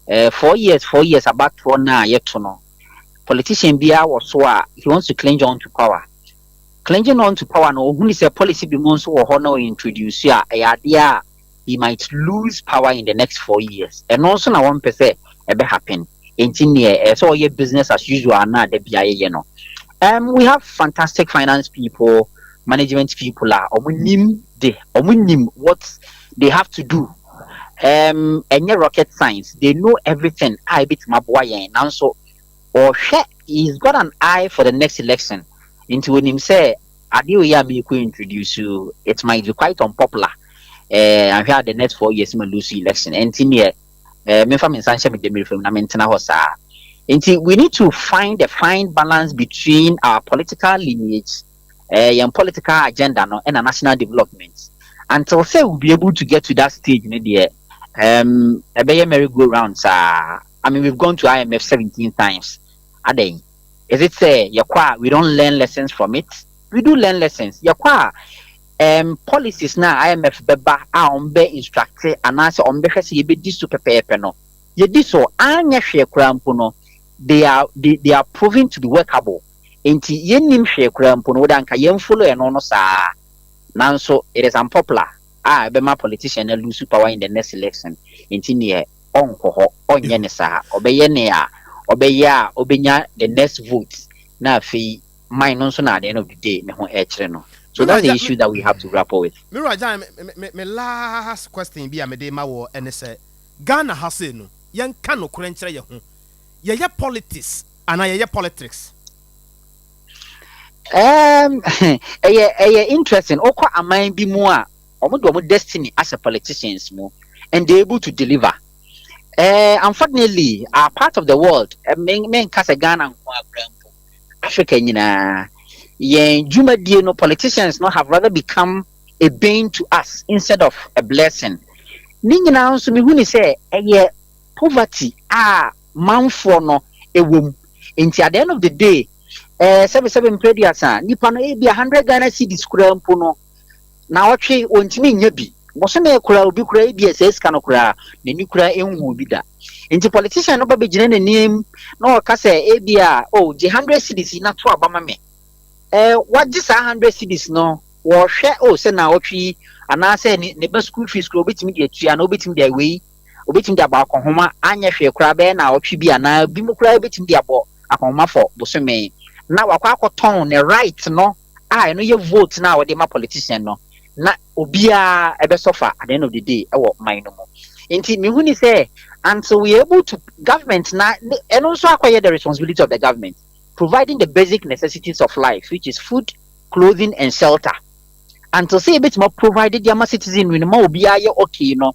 4 years, 4 years, abatoɔ no a yɛto no, politician biara wɔ so a he wants to cling on to power. Clinging on to power no, ohun sɛ policy bi mu nso wɔ hɔ na ɔintroduce a ɛyɛ adeɛ a he might lose power in the next 4 years. Ɛno nso na wɔn pɛ sɛ ɛbɛ happen. Nti neɛ ɛsɛ sɛ ɔyɛ business as usual na ada bi ayɛyɛ no. We have fantastic finance people, management people a ɔmo nim de ɔmo nim what they have to do. Ɛnyɛ rocket science. They know everything a ebitumi aboa yɛn, nanso ɔhwɛ, he's got an eye for the next election. Nti onim sɛ adeɛ oyi a meekɔ introduce, it might be quite unpopular. Ahwɛ a the next 4 years ma lose election. Nti neɛ memfa me nsa nhyɛ me dɛm fam na mentena hɔ saa. Nti we need to find a fine balance between our political lineage, yɛn political agenda no, ɛna national development. Until sɛ we be able to get to that stage no deɛ, ɛbɛyɛ merry go round saa. I mean, we've gone to IMF 17 times. Adan is it sɛ yɛkɔ a we don't learn lessons from it? We do learn lessons. Yɛkɔ a, policies na IMF bɛba a wɔn bɛ instruct anaasɛ wɔn bɛhwɛ sɛ yɛbɛdi so pɛpɛɛpɛ no, yɛdi so anyɛ hwee koraa mpo no, they are proven to be workable. Nti yɛnnim hwee koraa mpo no, wɔde anka yɛn follow ɛno no saa, nanso it is unpopular a ɛbɛma politician na lose power in the next election. Nti neɛ ɔnkɔ hɔ, ɔnyɛ ne saa, ɔbɛyɛ ne a ɔbɛyɛ a ɔbɛnya the next vote, na afei man no nso na at the end of the day ne ho ɛkyerɛ no. So that's the issue that we have to grapple with. Mewura Gyan, me last question bi a mede ma wɔ ɛne sɛ, Ghana ha sei no, yɛnka nokorɛ nkyerɛ yɛ ho, yɛyɛ politics anaa yɛyɛ politics? Ɛyɛ interesting. Wokɔ aman bi mu a, ɔmo de ɔmo destiny as a politicians mu and they able to deliver. Unfortunately, our part of the world, menka sɛ Ghana nko akora mpo, Africa nyinaa, yɛn dwumadie no, politicians no have rather become a bane to us instead of a blessing. Ne nyinaa nso mehu ne sɛ ɛyɛ poverty a manfoɔ no ɛwɔ mu. Nti at the end of the day, sɛbesɛbe mprɛduasa, nipa no ebi 100 Ghana cedis koraa mpo no na ɔtwe ontumi nya bi bɔsɔmɛ koraa, obi koraa ebi ɛsɛ sika no koraa n'ani koraa ehu bi da. Nti politician no ba bɛgyina n'anim na ɔka sɛ ebi a, oh, gye 100 cedis yi na to aba ma me. Wagye saa 100 cedis no, wɔhwɛ oh sɛ na ɔtwe yi anaasɛ ne ba school fees koraa obetumi de atua na obetumi de awei, obetumi de abɔ akɔnhoma, anyɛ hwee koraa bɛyɛ na ɔtwe bi anaa bi mu koraa obetumi de abɔ akɔnhoma fɔ bosome, na wakɔ akɔtɔn ne right no a ɛno yɛ vote na a wɔde ma politician no, na obiara ɛbɛsɔfa at the end of the day ɛwɔ man no mu. Nti mihu ni sɛ until we are able to, government na ɛno nso akɔyɛ the responsibility of the government, providing the basic necessities of life, which is food, clothing and shelter, until sɛ yɛbɛtumi provide de ama citizen no ma obiara yɛ okay no,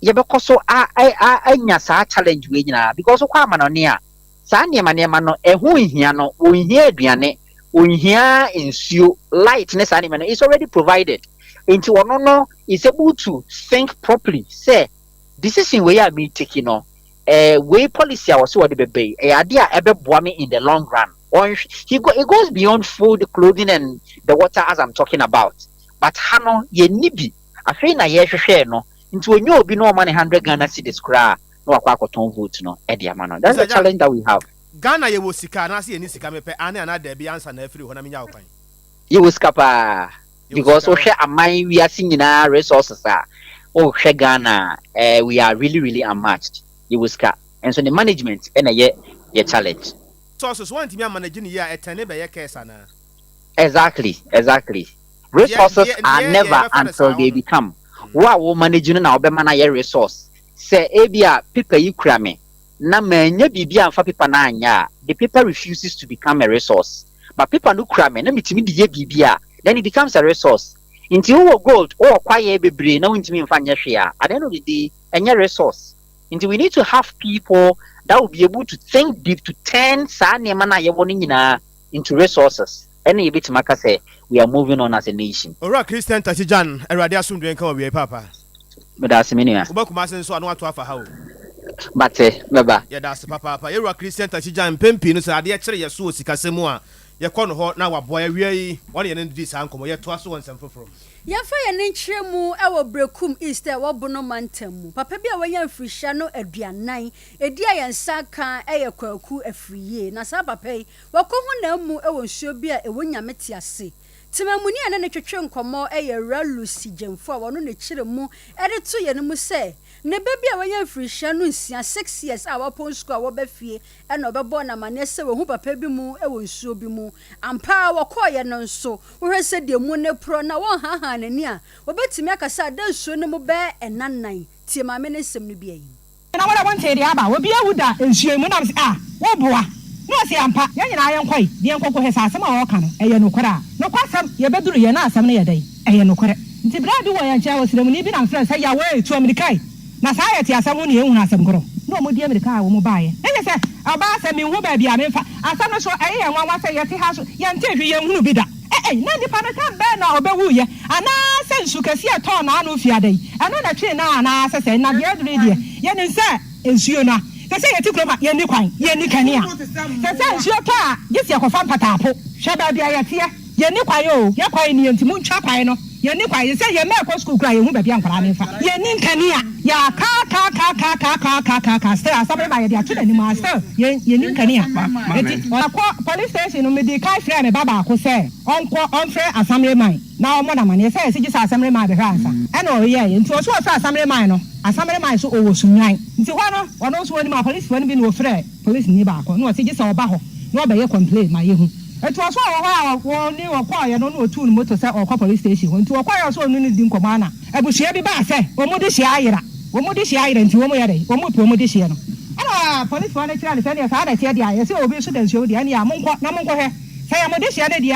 yɛbɛkɔ so a a anya saa challenge wei nyinaa, because wokɔ amanɔne a, saa nneɛma no ɛho nhia no, wɔnhia aduane, wɔnhia nsuo, light ne saa nneɛma no is already provided. Nti ɔno no is able to think properly sɛ decision wei a mi take no, wei policy a wɔsɛ wɔde bɛbɛ yi, ɛyɛ adeɛ a ɛbɛboa me in the long run. Ɔnhwɛ, he goes beyond food, clothing and the water as I'm talking about. But ha no, yɛnni bi. Afei na yɛrehwehwɛ no, nti onye obi na ɔma ne 100 Ghana cedis koraa na wakɔ akɔtɔn vote no ɛde ama no. That's the challenge that we have. Ghana, yɛwɔ sika anaasɛ yɛni sika? Mepɛ ane anaa daabi ansa na afiri hɔ na menya wo kwan. Yɛwɔ sika paa, because wohwɛ aman wiase nyinaa resources a, wohwɛ Ghana, we are really really unmatched. Yɛwɔ sika, nso ne management ɛna yɛ yɛ challenge. Resources wɔntumi amanage ne yie a, ɛtɛne bɛyɛ curse anaa? Exactly. Resources are never until they become wo a wo manage no na wobɛma no ayɛ resource. Sɛ ebi a paper yi kura me na manya biribi amfa paper no anyɛ a, the paper refuses to become a resource, but paper no kura me na metumi de yɛ biribi a, then it becomes a resource. Nti wowɔ gold, wowɔ kwaeɛ bebree na wontumi mfa nyɛ hwee a, at the end of the day ɛnyɛ resource. Nti we need to have people that will be able to think deep to turn saa nneɛma no a yɛwɔ no nyinaa into resources, ɛna yɛbɛtumi aka sɛ we are moving on as a nation. Owura Christian Takyijan, Awurade asomdwe nka wɔ wiei paapa. Meda ase, me nua. Wobɛkuma ase nso a na wato afa ha o. Mate, mɛba. Yɛda ase papaapa. Yɛwura Christian Tachi-Gyan, mpɛn pii no sɛ adeɛ kyere yɛ so wɔ sikasɛm mu a, yɛkɔ no hɔ na waboa yɛn. Awia yi, ɔne yɛn dii saa nkɔmmɔ. Yɛtoa so wɔ nsɛm foforɔ mu. Yɛmfa yɛn ani nkyerɛ mu wɔ Berekum East a ɛwɔ Bono mantam mu. Papa bi a wanya mfirihyia no 40 edi a yɛn nsa aka yɛ Kwaku Afriyie. Na saa papa yi, wakɔhu n'amu wɔ nsuo bi a ɛwɔ Nyame te ase. Temamuni a ɛne no twetwe nkɔmmɔ yɛ Awuraa Lucy Gyamfo a wɔno ne kyerɛ mu de to yɛn mu sɛ ne ba bi a wanya mfirihyia no nsia, six years, a wapɔn sukuu a wɔba fie na ɔbɛbɔɔ no amanneɛ sɛ wahu papa bi mu wɔ nsuo bi mu. Ampa ara wɔkɔeɛ no nso, wohwɛ sɛdeɛ mu no reporɔ na wɔnhaahaa n'ani a, wɔbɛtumi aka sɛ ada nsuo no mu bɛyɛ nna nnan. Tie maame no nsɛm no bi ayi. Na wo de wontee deɛ aba, obi awu da nsuo yi mu, na mese, Ah, woboa? Na ɔse, Ampa, yɛn nyinaa yɛnkɔe, na yɛnkɔ nkɔhwɛ sɛ asɛm a ɔreka no, ɛyɛ nokorɛ a. Nokwasɛm, yɛbɛduruiɛ na asɛm no yɛ dɛn? Ɛyɛ nokorɛ. Nti berɛ a bi wɔ yɛn nkyɛn, ɔsrɛmuni bi na mefrɛɛ no sɛ, Yawee, tu amirika yi! Na saa yɛte asɛm ho na yɛnhunu asɛm korɔ. Na wɔn di amirika a wɔn baeɛ. Na kyerɛ sɛ, ɔbaa sɛ menhu baabi a memfa asɛm no so. Ɛyɛ yɛn nwanwa sɛ yɛte ha nso yɛntee hwee, yɛnhunuu bi da. Ei, na nipa no tam bɛn na ɔbɛwuiɛ? Anaa sɛ nsu kɛseɛ a ɛtɔɔ n'ano fiada yi, ɛno na ɛtwee no anaa sɛ sɛn? Na deɛ aduru yi deɛ, yɛnim sɛ nsuo no a, sɛ sɛ yɛte kurom ha, yɛnni kwan, yɛnni kanea. Sɛ sɛ nsuo tɔ a, gye sɛ yɛkɔfa mpataapo. Hwɛ baabi a yɛteɛ. Yɛnni kwae oo, yɛ kwae nie nti montwa kwae no, yɛnni kwae, sɛ yɛn mma ɛkɔ sukuu koraa yɛnhu baabi a nkwadaa no mfa, yɛnni nkanea, yɛakaakaakaakaakaakaakaaka still asɛm no ba yɛde ato n'anim aa still yɛn yɛnni nkanea, nti ɔkɔ police station no medii kan frɛɛ me ba baako sɛ ɔnkɔ ɔmfrɛ assembly man na ɔmmɔ no amaneɛ sɛ yɛse gye sɛ assembly man bɛhwɛ ansa ɛna ɔyɛɛyɛ nti ɔse ɔfrɛ assembly man no, assembly man so ɔwɔ Sunyani nti hɔ no ɔno nso ɔnim apolicefoɔ no bi na ɔfrɛɛ policeni baako na ɔse gye sɛ ɔba hɔ na ɔbɛyɛ complain ma yɛhu. Ɛtoa so a wɔ hɔ a wɔne ɔkɔeɛ no na ɔtuu ne moto sɛ ɔrekɔ police station hɔ nti ɔkɔeɛ a ɔsɛ ɔne no di nkɔmmɔ a na abusua bi baa sɛ wɔn dehyeɛ ayera wɔn dehyeɛ ayera nti wɔn yɛ dɛn wɔn repɛ wɔn dehyeɛ no ɛna policefoɔ no kyerɛɛ no sɛ ɛneɛ saa na ɛteɛ deɛ a yɛse obi nso da nsuo mu deɛ ɛneɛ a monkɔ na monkɔhwɛ sɛ ɛyɛ mo dehyeɛ no deɛ a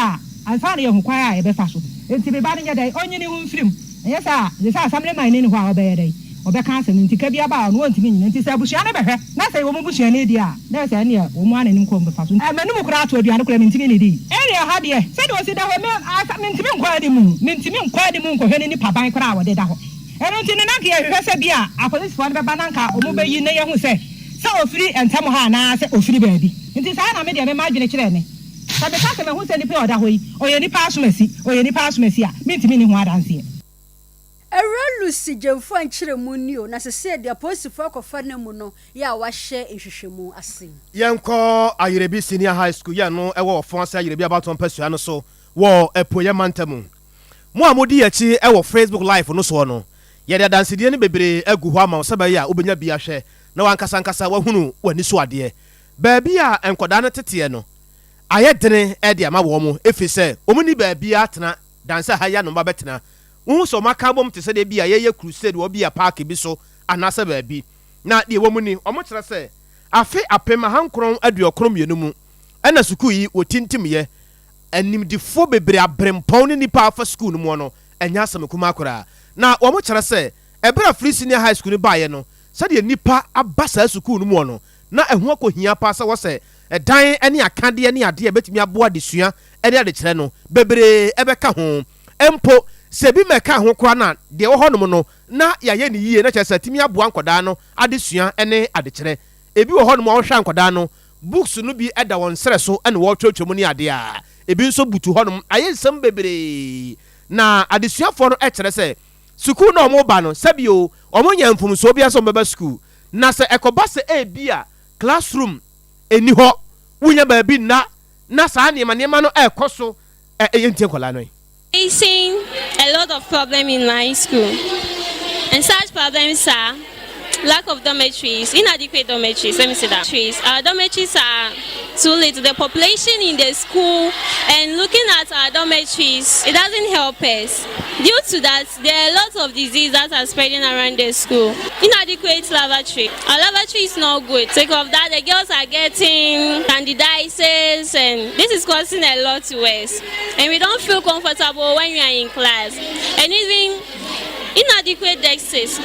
ansa na yɛahu kwan a yɛbɛfa so nti me ba no nyɛ dɛn ɔnyi ne ho mfiri mu. Ɛnyɛ saa a, gye sɛ assemblyman no nni hɔ a ɔbɛyɛ dɛn? Ɔbɛka asɛm nti ka bi aba a ɔno ɔntumi nnyina. Nti sɛ abusua no bɛhwɛ na sɛ ɛyɛ wɔn busuani deɛ a, na ɛsɛ ɛnneɛ wɔn ara na anim kɔ wɔn bɛfa so. M'anum koraa ato aduane koraa mentumi nnidi. Area ha deɛ, sɛdeɛ ɔsi da hɔ yi, me asa mentumi nkɔ anim, mentumi nkɔ anim nkɔhwɛ ne nipaban koraa a ɔde da hɔ. Ɛno nti no na anka yɛhwehwɛ sɛ bi a apolisifoɔ no bɛba na anka wɔbɛyi na yɛahu sɛ sɛ ɔfiri ntam ha anaa sɛ ɔfiri baabi. Nti saa na me deɛ me m'adwene kyerɛɛ me. Sɛ meka sɛ mahu sɛ nipa yi a ɔda hɔ yi, ɔyɛ nipa asomasi, ɔyɛ nipa asomasi a, mentumi nni ho adanseɛ. Awuraa Lucy Gyamfua nkyerɛmu ni o, na sesei deɛ apolisifoɔ akɔfa no amu no yɛ a wɔahyɛ nhwehwɛmu ase. Yɛnkɔ Ayerebi Senior High School yɛ no ɛwɔ Ɔfɔn ase Ayerebi abatoɔ mpasua no so wɔ Apueɛ mantam. Mo a modi yɛn akyi wɔ Facebook Live no soɔ no, yɛde adansedie no bebree agu hɔ ama wo sɛ ɛbɛyɛ a wobɛnya bi ahwɛ na w'ankasa ankasa woahunu w'ani so adeɛ. Baabi a nkwadaa no teteɛ no ayɛ dene de ama wɔn ɛfiri sɛ wɔn nni baabiara tena dan sɛ ha yi a na wɔn ba bɛtena. Wohu sɛ wɔn aka abom te sɛ deɛ ebia yɛyɛ crusade wɔ ebia paake bi so anaasɛ baabi. Na deɛ ɛwɔ mu ni, wɔkyerɛ sɛ afe 1992 mu na sukuu yi wɔtintimyɛ. Animdefoɔ bebree aberempɔn ne nnipa a wɔafa sukuu no muɔ no, ɛnyɛ asɛm kumaa koraa. Na wɔkyerɛ sɛ ɛberɛ a Free Senior High School no baeɛ no, sɛdeɛ nnipa aba saa sukuu no muɔ no, na ɛho akɔhia paa sɛ wɔsɛ dan ne akadeɛ ne adeɛ a ɛbɛtumi aboa adesua ne adekyerɛ no bebree bɛka ho. Mpo sɛ ebi mmɛkaa ho koraa no a, deɛ ɛwɔ hɔnom no, na yɛayɛ no yie na kyerɛ sɛ atumi aboa nkwadaa no adesua ne adekyerɛ. Ebi wɔ hɔnom a wohwɛ a nkwadaa no, books no bi da wɔn serɛ so na wɔretwerɛtwerɛ mu ne adeɛ a, ebi nso butu hɔnom. Ayɛ nsɛm bebree. Na adesuafoɔ no kyerɛ sɛ sukuu no a wɔba no, sɛbi o, wɔnyɛɛ mfomsoɔ biara sɛ wɔbɛba sukuu. Na sɛ ɛkɔba sɛ ebia classroom nni hɔ, wonnya baabi nna, na saa nneɛma nneɛma no rekɔ so ɛ, yɛntie nkwadaa no ɛ. Facing a lot of problem in my school and such problems are lack of dormitories, inadequate dormitories, let me say that. Our dormitories are too little. The population in the school and looking at our dormitories, it doesn't help us. Due to that, there are lots of diseases that are spreading around the school. Inadequate lavatory. Our lavatory is not good. Take of that, the girls are getting candidiasis and this is causing a lot to us. And we don't feel comfortable when we are in class. And even inadequate desks.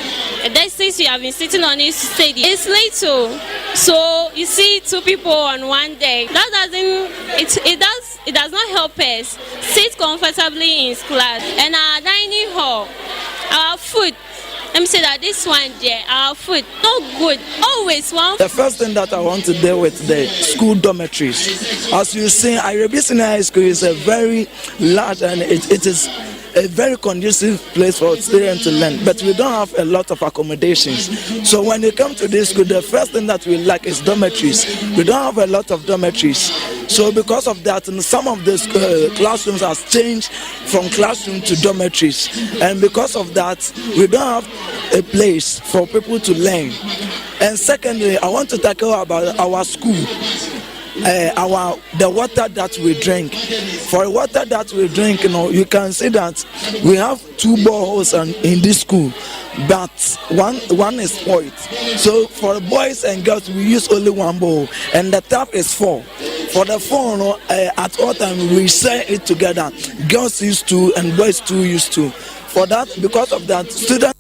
The desks we have been sitting on is steady. It's little. So you see two people on one deck. That doesn't it it does it does not help us sit comfortably in class. And our dining hall, our food. Let me say that this one there, our food not good. Always one. The first thing that I want to deal with the school dormitories. As you see, Ayirebi Senior High School is a very large and it is a very conducive place for students to learn, but we don't have a lot of accommodations. So when you come to this school, the first thing that we lack is dormitories. We don't have a lot of dormitories. So because of that, some of the classrooms has changed from classroom to dormitories. And because of that, we don't have a place for people to learn. And secondly, I want to tackle about our school. Our the water that we drink. For the water that we drink, you can see that we have two boreholes in this school, but one is spoiled. So for boys and girls, we use only one borehole, and the tap is four. For the four, at all time we share it together. Girls use two and boys two use two. For that, because of that, students.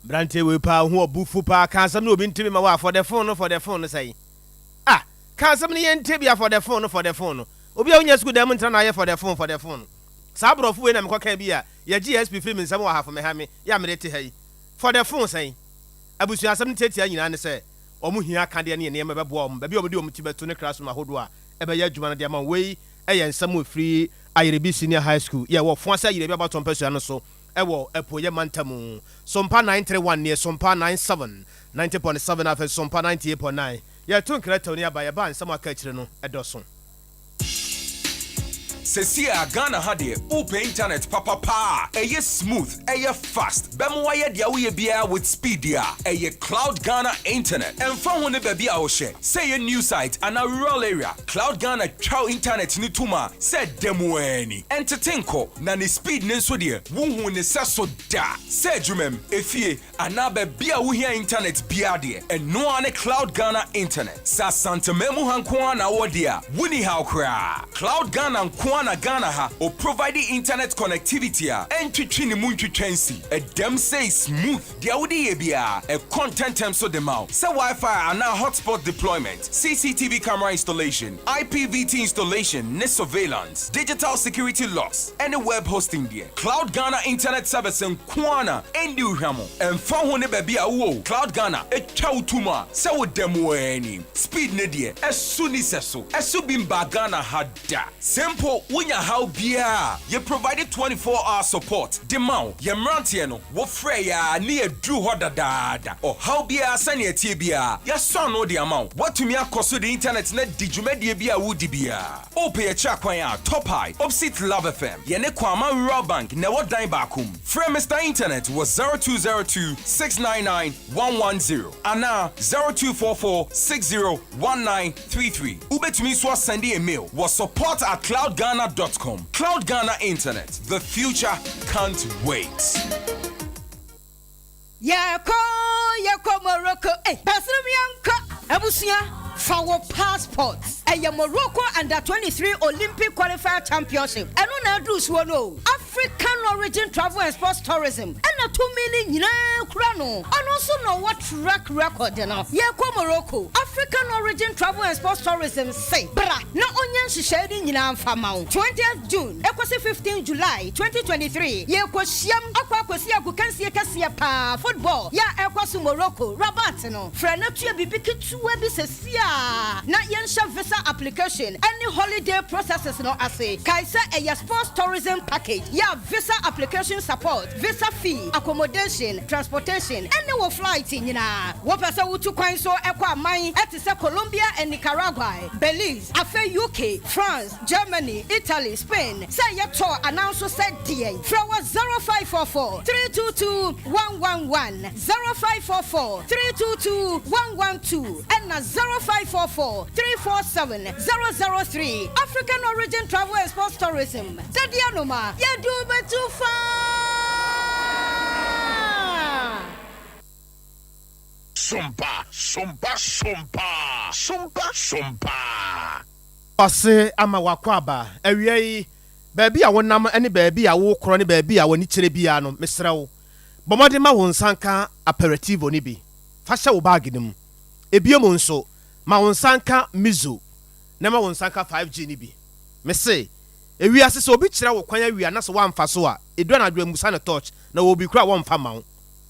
Mmeranteɛ wei paa ho ɔbufu paa ka asɛm no obi ntumi ma wɔ a for the phone no, for the phone no sɛn ah, ka asɛm no yɛnte bia. For the phone no, for the phone no, obi a wonya sukuu dan mu ntena na ayɛ for the phone, for the phone no. Saa aborɔfo wei na mekɔka bi a yɛgye sp firi me nsɛm wɔ hafo me ha me yɛ a mede te ha yi. For the phone sɛn? Abusua, asɛm no tiatia nyinaa ne sɛ ɔmo hia akadeɛ ne nneɛma bɛboa ɔmo baabi a ɔmo de ɔmo ti bɛto ne classroom ahodoɔ a ɛbɛyɛ adwuma no de ama. Wei ɛyɛ nsɛm a ɛfiri Ayirebi Senior High School yɛ wɔ Foase Ayirebi abatɔ mpɛsua no so ɛwɔ Apuoyɛ mantam. Sompa 931 neɛ Sompa 97 90.7, afei Sompa 98.9. Yɛto nkrataw ni aba, yɛba nsɛm aka akyire no ɛdɔso. Sɛsi a Ghana ha deɛ, wopɛ internet papapa a ɛyɛ smooth, ɛyɛ fast, bɛma wayɛ deɛ woyɛ biara with speed a, ɛyɛ Cloud Ghana Internet. Ɛmfa ho ne baabi a wohyɛ, sɛ ɛyɛ new site anaa rural area, Cloud Ghana twa internet ne tom a sɛ da mu ani ɛntete nkɔ, na ne speed ne nso deɛ, wohu ne sɛ so da. Sɛ adwumam, efie anaa baabi a wohia internet biara deɛ, ɛnoa ne Cloud Ghana Internet. Sɛ Asanteman mu ha nko ara na wɔ deɛ a, woni haw koraa. Cloud Ghana nko ara na Ghana ha o provide internet connectivity a ɛntwitwi ne mu ntwitwa nsi ɛdɛm sɛ smooth. Deɛ wode yɛ biara ɛkɔ ntɛntɛm so de ma wo, sɛ WiFi anaa hotspot deployment, CCTV camera installation, IPVT installation ne surveillance, digital security locks ɛne web hosting deɛ, Cloud Ghana Internet Service nko ara na ɛndi hwam. Ɛmfa ho ne baabi a wowɔ, Cloud Ghana ɛtwa wo tom a sɛ wo da mu ani speed ne deɛ, ɛso ni sɛ so ɛso bi mba Ghana ha da. Simple, wonya haw biara, yɛ provide 24 hour support de ma wo. Yɛ mmeranteɛ no, wɔfrɛ yɛ a ne yɛduru hɔ dadaada. Ɔhaw biara, sɛnea ɛtie biara, yɛasɔ ano de ama wo. Woatumi akɔ so de internet na di dwumadie bi a wodi biara. Wopɛ yɛkyerɛ akwan a, Top High, opposite Love FM, yɛne Kwama Rural Bank na ɛwɔ dan baako mu. Frɛ Mr Internet wɔ 0202 699 110 anaa 0244 601933. Wobɛtumi nso asend email wɔ support@cloudghana.com. Cloud Ghana Internet, the future can't wait. Yɛkɔ, yɛkɔ Morocco. Eh, bɛsere yɛnkɔ. Abusua, fa wo passport. Ɛyɛ Morocco Under 23 Olympic Qualifier Championship ɛno na aduru soɔ no. African Origin Travel and Sports Tourism ɛna tumi ne nyinaa kura no. Ɔno nso na ɔwɔ track record no. Yɛkɔ Morocco. African Origin Travel and Sports Tourism se bra na ɔnyɛ nhyehyɛe no nyinaa mfa ma wo. 20th June ɛkɔsi 15 July 2023, yɛkɔ hyiam akɔ akɔsi agokansie kɛseɛ paa, football yɛ a ɛkɔ so Morocco, Rabat no. Frɛ no tua biribi ketewa bi sɛsi a na yɛnhyɛ visa application ɛne holiday processes no ase. Kae sɛ ɛyɛ sports tourism package yɛ a visa application support, visa fee, accommodation, transportation ɛne wo flight nyinaa. Wopɛ sɛ wotu kwan so ɛkɔ aman ɛte sɛ Colombia and Nicaragua, Belize, afei UK, France, Germany, Italy, Spain, sɛ ɛyɛ tour anaa nso sɛ deɛn, frɛ wɔ 0544 322 111, 0544 322 112 ɛna 0544 347 003. African Origin Travel and Sports Tourism, dadeɛ noma yɛde wobɛtu faa. Sompa, sompa, sompa, sompa, sompa. Ɔse ama wakɔ aba awia yi, baabi a wonam ne baabi a wokorɔ ne baabi a w'ani kyerɛ biara no, mesrɛ wo, bɔ mmɔden ma wo nsa nka aperitivo no bi fa hyɛ wo bag no mu. Ebio mu nso, ma wo nsa nka Mizo na ma wo nsa nka 5G no bi. Mese ewiase sɛ obi kyerɛ wo kwan awia na sɛ woamfa so a, ɛdu anadwo amusa ne torch na wɔ obi kora wɔmfa ma wo.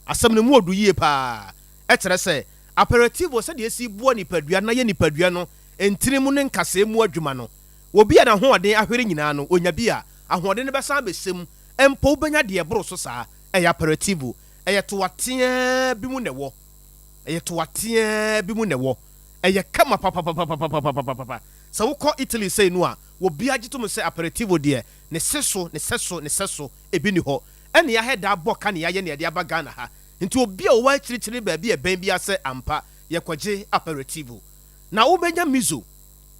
Asɛm no mu ɔdu yie paa. Ɛkyerɛ sɛ, aperitivo sɛdeɛ ɛsi boa nipadua na yɛ nipadua no ntini mu ne nkasɛɛ mu adwuma no, obi a n'ahoɔden ahwere nyinaa no, ɔnya bi a, ahoɔden no bɛsan abɛhyɛ mu, mpo wobɛnya deɛ ɛboro so saa. Ɛyɛ aperitivo. Ɛyɛ toa teaa bi mu na ɛwɔ. Ɛyɛ toa teaa bi mu na ɛwɔ. Ɛyɛ kama papapapapapapapa. Sɛ wokɔ Italy sei no a, obiara gye tom sɛ aperitivo deɛ, ne se so, ne sɛso, ne sɛso, ebi nni hɔ. Ɛna yɛahɛ da abɔ ka na yɛayɛ na yɛde aba Ghana ha. Nti obi a ɔwɔ akyirikyiri baabi a ɛbɛn biara sɛ ampa yɛkɔgye aperitivo. Na wobɛnya miso.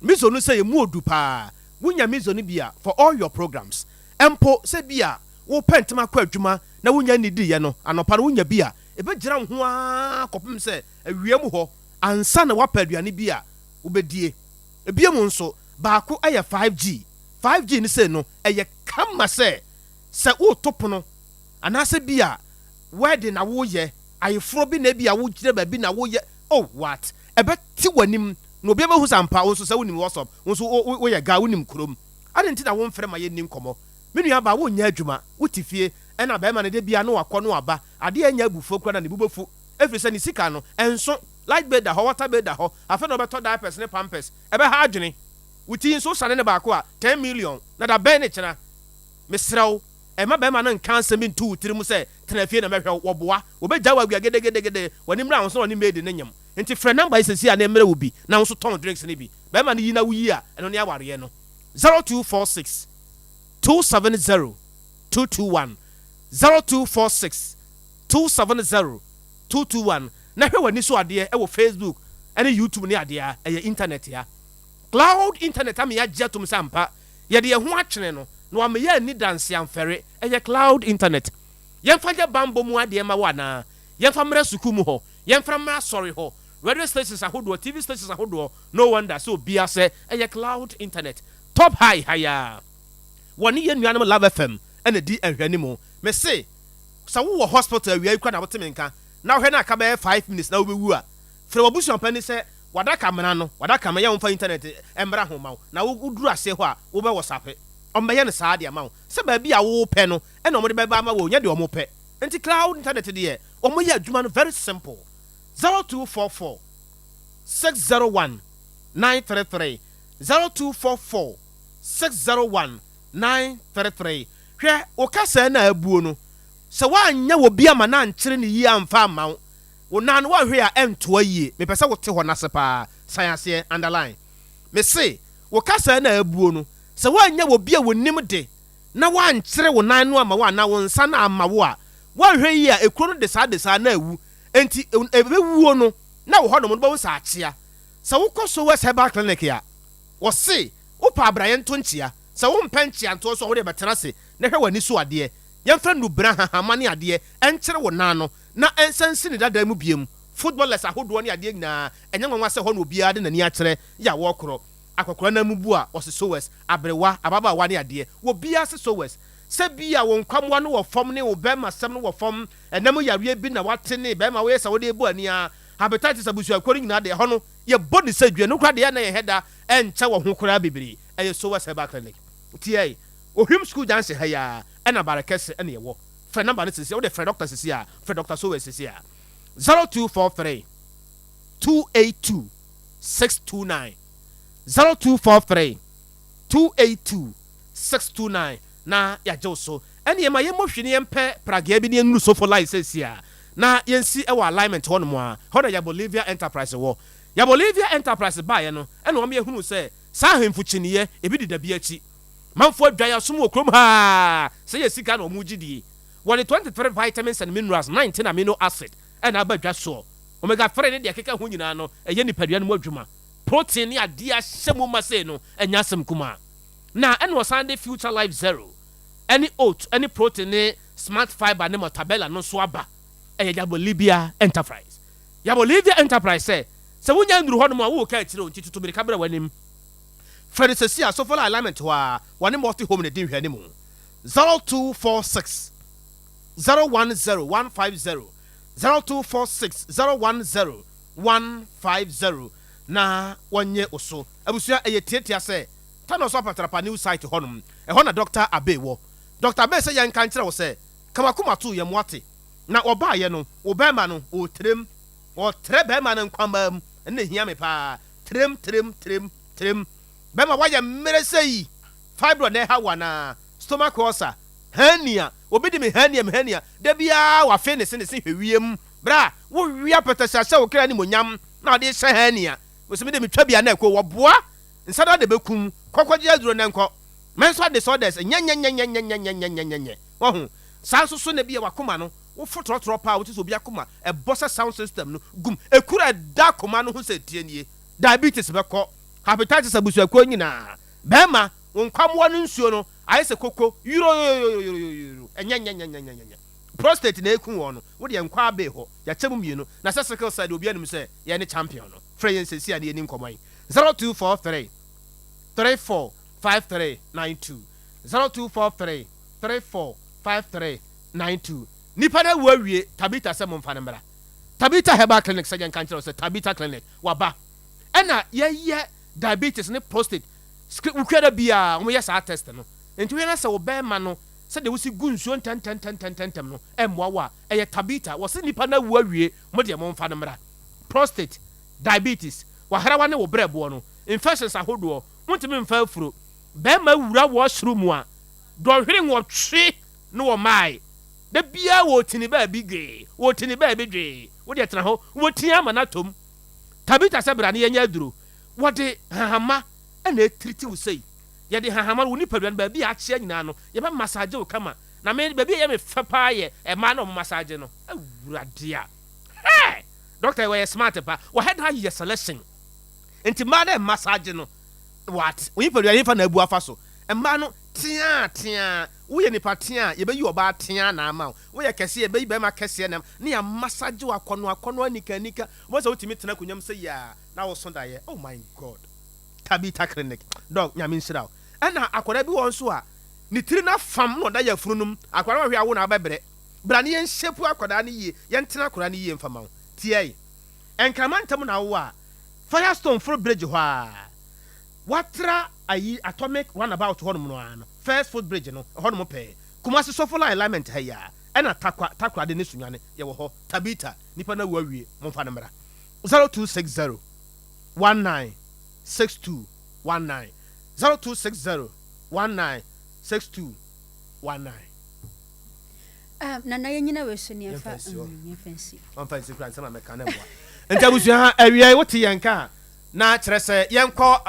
Miso no sɛ ɛmu ɔdu paa. Wonya miso no bi a, for all your programs. Mpo sɛ bi a wopɛ ntɛm akɔ adwuma na wonnya nnidiiɛ no, anɔpa no wonya bi a, ɛbɛgyina wo ho ara kɔpem sɛ awia mu hɔ ansa na woapɛ aduane bi a wobɛdie. Biom nso, baako yɛ 5G. 5G no sei no, ɛyɛ kama sɛ sɛ woreto pono anaasɛ bi a wedding na woreyɛ, ayeforɔ bi na ebi a wogyina baabi na woreyɛ, oh what? Ɛbɛte w'anim na obiara bɛhu sɛ ampa wo nso sɛ wonim what's up, wo nso woyɛ guy, wonim kurom. Adɛn nti na womfrɛ ma yɛnni nkɔmmɔ? Me nuabaa, wonyɛ adwuma, wote fie, ɛna barima no da biara na wakɔ na waba, adeɛ a ɛnyɛ abufuo koraa na ne bo bɛfu, ɛfiri sɛ ne sika no, ɛnso. Light bill da hɔ, water bill da hɔ, afei na ɔbɛtɔ diapers ne pampers, ɛbɛha adwene. Wo ti nso wosane no baako a, 10 million, na da bɛn ne kyena? Mesrɛ wo, mma barima no nka asɛm bi nto wo tirim sɛ, tena fie na mɛhwɛ wo, wɔboa, wɔbɛgyaa wo awia gedegedegede, w'ani mmra ho sɛ ɔne maid no nyem. Nti frɛ number yi seesei a na ɛmmrɛ wo bi na wo nso tɔn drinks no bi. Barima no yi na woyi a, ɛno ne awareɛ no. 0246 270 221, 0246 270 221 na hwɛ w'ani so adeɛ wɔ Facebook ne YouTube ne adeɛ a ɛyɛ internet ya. Cloud internet ama yɛagye atom sɛ ampa yɛde yɛn ho atwene no na wama yɛanni danse amfɛre. Ɛyɛ cloud internet. Yɛmfa nyɛ banbɔ mu adeɛ mma wo anaa? Yɛmfa mmra sukuu mu hɔ? Yɛmfa mmra asɔre hɔ? Radio stations ahodoɔ, TV stations ahodoɔ, no wonder sɛ obiara sɛ ɛyɛ cloud internet. Top high hayaa. Wɔne yɛn nuanom Love FM na ɛdi nhwɛanimu. Mese sɛ wowɔ hospital awia yi koraa na wote me nka na wohwɛ na aka bɛyɛ 5 minutes na wobɛwu a, frɛ w'abusuapanin sɛ wadaka mmara no, wadaka mmara, yɛ womfa internet mmra ho ma wo na woduru aseɛ hɔ a wobɛ WhatsApp. Ɔmbɛyɛ no saa de ama wo sɛ baabi a wopɛ no ɛna ɔmode bɛba ama wo, nyɛ deɛ ɔmo pɛ. Nti cloud internet deɛ ɔmo yɛ adwuma no very simple. 0244 601 933, 0244 601 933. Hwɛ, wo kasaa no a abuo no, sɛ woanyɛ wɔ bi ama no ankyere ne yie amfa amma wo, wo nan no woanhwɛ a ɛntoa yie. Mepɛ sɛ wote hɔ no ase paa, san aseɛ, underline. Mese, wo kasaa no a abuo no, sɛ woanyɛ wɔ bi a wɔnim de na woankyere wo nan no ama wo anaa wo nsa no amma wo a, woanhwɛ yie a ekuro no de saa de saa na awu. Enti ɛbɛwuo no na wɔ hɔnom no bɛhu sɛ akyea. Sɛ wokɔ Sowes Herbal Clinic a, wɔse wopɛ abrayɛ nto nkyea. Sɛ wompɛ nkyeantoɔ nso a, wode bɛtena ase na hwɛ w'ani so adeɛ. Yɛmfa nnubena, hahama ne adeɛ nkyere wo nan no na ɛnsan nsi ne dada mu biom. Footballers ahodoɔ ne adeɛ nyinaa, ɛnyɛ nwanwa sɛ hɔ na obiara de n'ani akyerɛ yɛ a wɔrekorɔ. Akɔkora nan mu bu a, wɔse Sowes, aberewa, ababaawa ne adeɛ, obiara se Sowes. Sɛ bi a wo nkwammoa no wɔ fam ne wo bɛrmasɛm no wɔ fam, ɛnam yareɛ bi na woate ne bɛrima woyɛ sɛ wode rebɔ ani ara, hepatitis abusuakuo no nyinaa deɛ, ɛhɔ no yɛbɔ ne sɛ dua no koraa deɛ na yɛnhɛ da ɛnkyɛ wɔ ho koraa bebree. Ɛyɛ Sowes Herbal Clinic. Tiɛ, Ohwim School Junction ha yi ara ɛna Barekɛse ɛna yɛwɔ. Frɛ number no seesei, wode frɛ doctor seesei a, frɛ Doctor Sowes seesei a, 0243 282 629, 0243 282 629 na yɛagye wo so. Ɛne ɛma yɛmmɔ hwee ne yɛmpɛ pragea bi ne yɛnnuru sofo line seesei a na yɛnsi ɛwɔ alignment hɔnom a, hɔ na Yabolivia Enterprise wɔ. Yabolivia Enterprise baeɛ no ɛna wɔn yɛhunuu sɛ saa ahemfo kyiniiɛ ebi deda bi akyi. Manfoɔ adwae asom wɔ kurom ha sɛ yɛ sika na wɔn gye die. Wɔde 23 vitamins and minerals, 19 amino acid ɛna aba dwa soɔ. Omega 3 ne deɛ ɛkeka ho nyinaa no ɛyɛ nipadua no mu adwuma. Protein ne adeɛ ahyɛ mu ma sei no ɛnyɛ asɛm kumaa. Na ɛna ɔsan de Future Life Zero ɛne oat ɛne protein ne smart fiber ne mortabella no nso aba. Ɛyɛ Yabolivia Enterprise. Yabolivia Enterprise sɛ sɛ wonya nnuru hɔnom a wowɔ ka akyire o, nti tutu mirika brɛ w'anim. Frɛ no seesei a Sofola alignment hɔ a wɔne Multi Home na ɛdi nhwɛanimu. 0246 010 150, 0246 010 150 na wɔnyɛ wo so. Abusua, ɛyɛ tiatia sɛ Tano so apatrapa new site hɔnom. Ɛhɔ na Dr. Abe wɔ. Dr. Abe sɛ yɛnka nkyerɛ wo sɛ, ka w'akoma to yɛn mo ate. Na wɔbaeɛ no, wo bɛrima no, ɔretrem. Ɔretrɛ bɛrima no nkwammaa mu. Ɛno na ɛhia me paa. Trem, trem, trem, trem. Bɛrima, woayɛ mmerɛ sei. Fibroid na ɛha wo anaa? Stomach ulcer? Hernia? Obi de me hernia, me hernia. Da biara wafe ne se ne se hwɛ wiem. Bra, wowe apɛtɛsɛ ahyɛ wo kra animuonyam na ɔde rehyɛ hernia. Mese me de metwa bi a na ɛkɔ. Wɔboa nsa no ade bɛkum. Kɔ kɔgye aduro na nkɔ. Menstrual disorders, nyɛnyɛnyɛnyɛnyɛnyɛnyɛnyɛnyɛ. Wahu? Saa nso so na ebia w'akoma no, wofo trɔtrɔ paa a wote sɛ obi akoma ɛbɔ sɛ sound system no gum. Ekuro a ɛda akoma no ho sɛ tie nie. Diabetes bɛkɔ. Hepatitis abusuakuo nyinaa. Bɛrima, wo nkwammoa no nsuo no ayɛ sɛ koko, yoroyoyoyoyoyoyo, ɛnyɛnyɛnyɛnyɛnyɛnyɛ. Prostate na ɛku wɔn no, wo deɛ nkɔ abee hɔ. Yɛakyɛ mu mmienu. Na sɛ sickle cell deɛ obiara nim sɛ yɛn ne champion no. Frɛ yɛn seesei a na yɛnni nkɔmmɔ yi. 0243 34 5392 0243 34 5392 Nipa no awu awie, Tabitha sɛ momfa no mmra. Tabitha Herbal Clinic sɛ yɛnka nkyerɛ wo sɛ Tabitha Clinic waba. Ɛna yɛyɛ diabetes ne prostate screen, wokua da biara wɔyɛ saa test no. Nti wohwɛ na sɛ wo bɛrima no sɛdeɛ wosi gu nsuo ntɛntɛntɛntɛntɛm no ɛmmoa wo a, ɛyɛ Tabitha. Wɔse nipa no awu awie, mo deɛ momfa no mmra. Prostate, diabetes, wahrawa ne wo brɛboɔ no, infections ahodoɔ, wontumi mfa afuro. Bɛrima wura washroom a, dɔnhwere nwɔtwe ne wɔmae. Da biara wɔtini baabi dwee, wɔtini baabi dwee. Wo deɛ tena hɔ, wɔtini ama no atɔ mu. Tabitha sɛ bra na yɛnyɛ aduro. Wɔde hahama na ɛtiriti wo sei. Yɛde hahama no, wo nipadua no baabi a akyea nyinaa no, yɛbɛ massage wo kama. Na me, baabi a ɛyɛ me fɛ paa yɛ mmaa na wɔn massage no. Awurade a! Hɛɛ! Doctor yi ɔyɛ smart pa. Wahɛ da ayɛ selection. Nti mmaa na ɛmassage no. What? Wo nipadua hefa na abu afa so? Mmaa no, teaa, teaa. Woyɛ nipa teaa a, yɛbɛyi ɔbaa teaa na ama wo. Woyɛ kɛseɛ a, yɛbɛyi barima kɛseɛ na ama wo. Ne yɛamassage wo akɔnnɔ akɔnnɔ anika anika. Wobɛhu sɛ wotumi tena akonnwa mu sɛ yi a, na woso daeɛ. Oh my God! Tabitha Clinic. Doc, Nyame nhyira wo. Ɛna akwadaa bi wɔ hɔ nso a, ne tiri no afam na ɔda yafunu no mu. Akwadaa no ɔhwɛ a, wo na wobɛbrɛ. Bra na yɛnshape akwadaa no yie, yɛntena akwadaa no yie mfa ma wo. Tiae. Nkraman ntam na wowɔ a, Firestone foro bridge hɔ ara. Watra ayi Atomic runabout hɔnom no ara no, first foot bridge no, ɛhɔnom pɛɛ. Kumasi Sofo line alignment ha yi ara, ɛna Tarkwa, Takoradi ne Sunyani, yɛwɔ hɔ. Tabitha, nipa no awu awie, momfa no mmra. 0260 19 62 19, 0260 19 62 19. Ah, nana yɛnyina wei so ne yɛmfa yɛmfa nsi. Ɔmfa nsi kura nsɛm a mɛka na mmoa. Nti abusua ha awia yi wote yɛn ka a na kyerɛ sɛ yɛnkɔ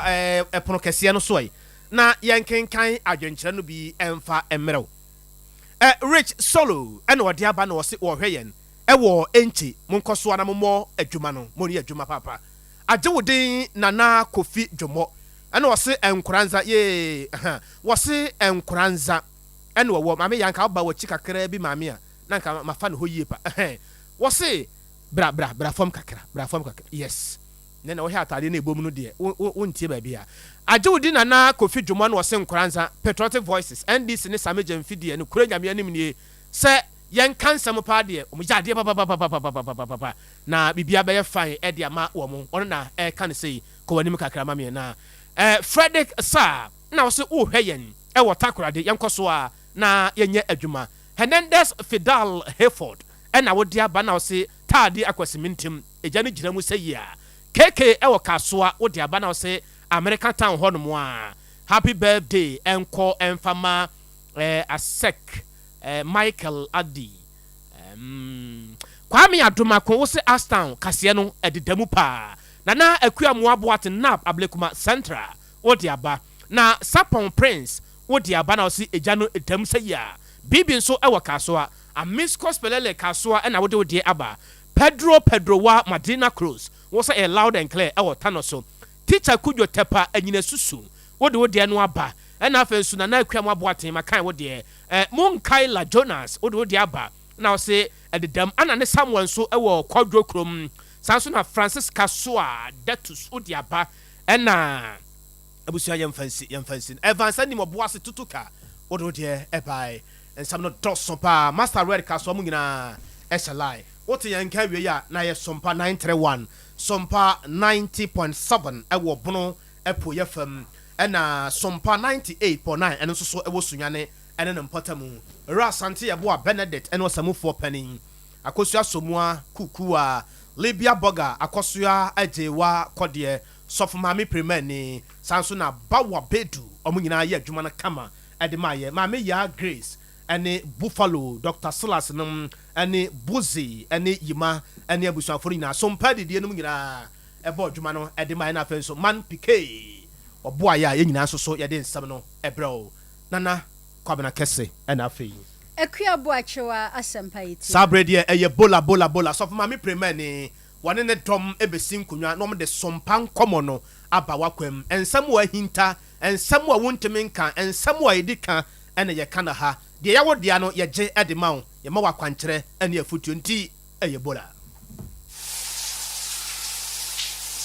ɛpono kɛseɛ no so ɛ na yɛnkenkan adwenkyerɛ no bi ɛmfa mmerɛ wo. Rich Solo ɛna ɔde aba na ɔse ɔrehwɛ yɛn ɛwɔ Enchi. Monkɔ so ara na mommɔ adwuma no, monni adwuma paapa. Agye wo din Nana Kofi Dwommɔ ɛna ɔse Nkoranza yee ɛha wɔse Nkoranza ɛna ɔwɔ maame ya nka woba wakyi kakraa bi maame a na nka mafa ne hɔ yie pa ɛhɛn wɔse bra bra bra fam kakra bra fam kakra yes nɛ na wohwɛ ataadeɛ no ɛbɔ mu no deɛ wo wo wontie baabi a agye wo di Nana Kofi Dwommɔ na ɔse Nkoranza Patriotic Voices NDC ne Same Gyamfi deɛ nokorɛ Nyame anim nie sɛ yɛnka nsɛm paa deɛ wɔn yɛ adeɛ papapapapapapapapa na biribiara bɛyɛ fine de ama wɔn. Ɔno na ɛreka no sei. Kɔ w'anim kakra ma me na eh, Fredrick Sarr na ɔse worehwɛ yɛn wɔ Takoradi, yɛnkɔ so ara na yɛnyɛ adwuma. Hernandez Fidal Hayford na wode aba na ɔse Taadi Akwasimintim, egya no gyina mu sɛ yia. KK wɔ Kasoa wode aba na ɔse America Town hɔnom a. Happy birthday nkɔ mfa ma eh, Asek eh, Michael Addy. Umm Kwame Adomako wo se Ashtown kaseɛ no ɛdeda mu paa. Nana Akua Amoah Boateng Nab Ablekuma Central wo de aba. Na Sarpong Prince wo de aba na wo se egya no da mu sɛ yia. Bibi nso wɔ Kasoa. Amiscos Pelele Kasoa na wode wo deɛ aba. Pedro Pedrowa Madrina Cruz wo se ɛyɛ loud and clear ɛwɔ Tano so. Teacher Kudwo Tepa Anyinasusu wo de wo deɛ no aba. Ɛna afei nso Nana Akua Amoah Boateng makan wo deɛ. Eh Monkaila Jonas wode wo deɛ aba na ɔse ɛdedam ana ne Samuel nso wɔ Kwadwo kurom saa nso na Francis Kasoa Datus wode aba ɛna abusua yɛmfa nsi yɛmfa nsi no Evans anim ɔboase tutu ka wode wo deɛ ɛbae nsɛm no dɔso paa Master Red Kasoa mo nyinaa ɛhyɛ line wote yɛn nka awiei a na yɛ Sompa 931 Sompa 90.7 ɛwɔ Bono apueɛ fam, ɛna Sompa 98.9 ɛno nso so ɛwɔ Sunyani ɛne ne mpɔtamu. Owura Asante Yeboah Benedict ɛne ɔsamufoɔ panin. Akosua Somoa, Kukuwa, Libya Burger, Akosua Agyewa Kɔdeɛ, Sɔfo Maame Pirimani, saa nso na Bawa Bedu, wɔn nyinaa yɛ adwuma no kama de maa yɛn. Maame Yaa Grace ne Buffalo, Doctor Silas nom ne Buzi ne Yima ne abusuafoɔ no nyinaa, Sompa adidie nom nyinaa bɔɔ adwuma no de maa yɛn na afei nso Man Pikee ɔboa yɛ a yɛn nyinaa nso so yɛde nsɛm no brɛ wo. Nana Kwabena Kɛse na afei. Akua Boakyewa Asɛmpa yi Saa berɛ deɛ ɛyɛ bola bola bola. Sɔfo Maame Premani, wɔne ne dɔm bɛsi nkonnwa na wɔde sompa nkɔmmɔ no aba w'akwam. Nsɛm a ahinta, nsɛm a wontumi nka, nsɛm a ɛdi ka na yɛka no ha. Deɛ ɛyɛ wo dea no, yɛgye de ma wo. Yɛma wo akwankyerɛ ne afotuo nti ɛyɛ bola.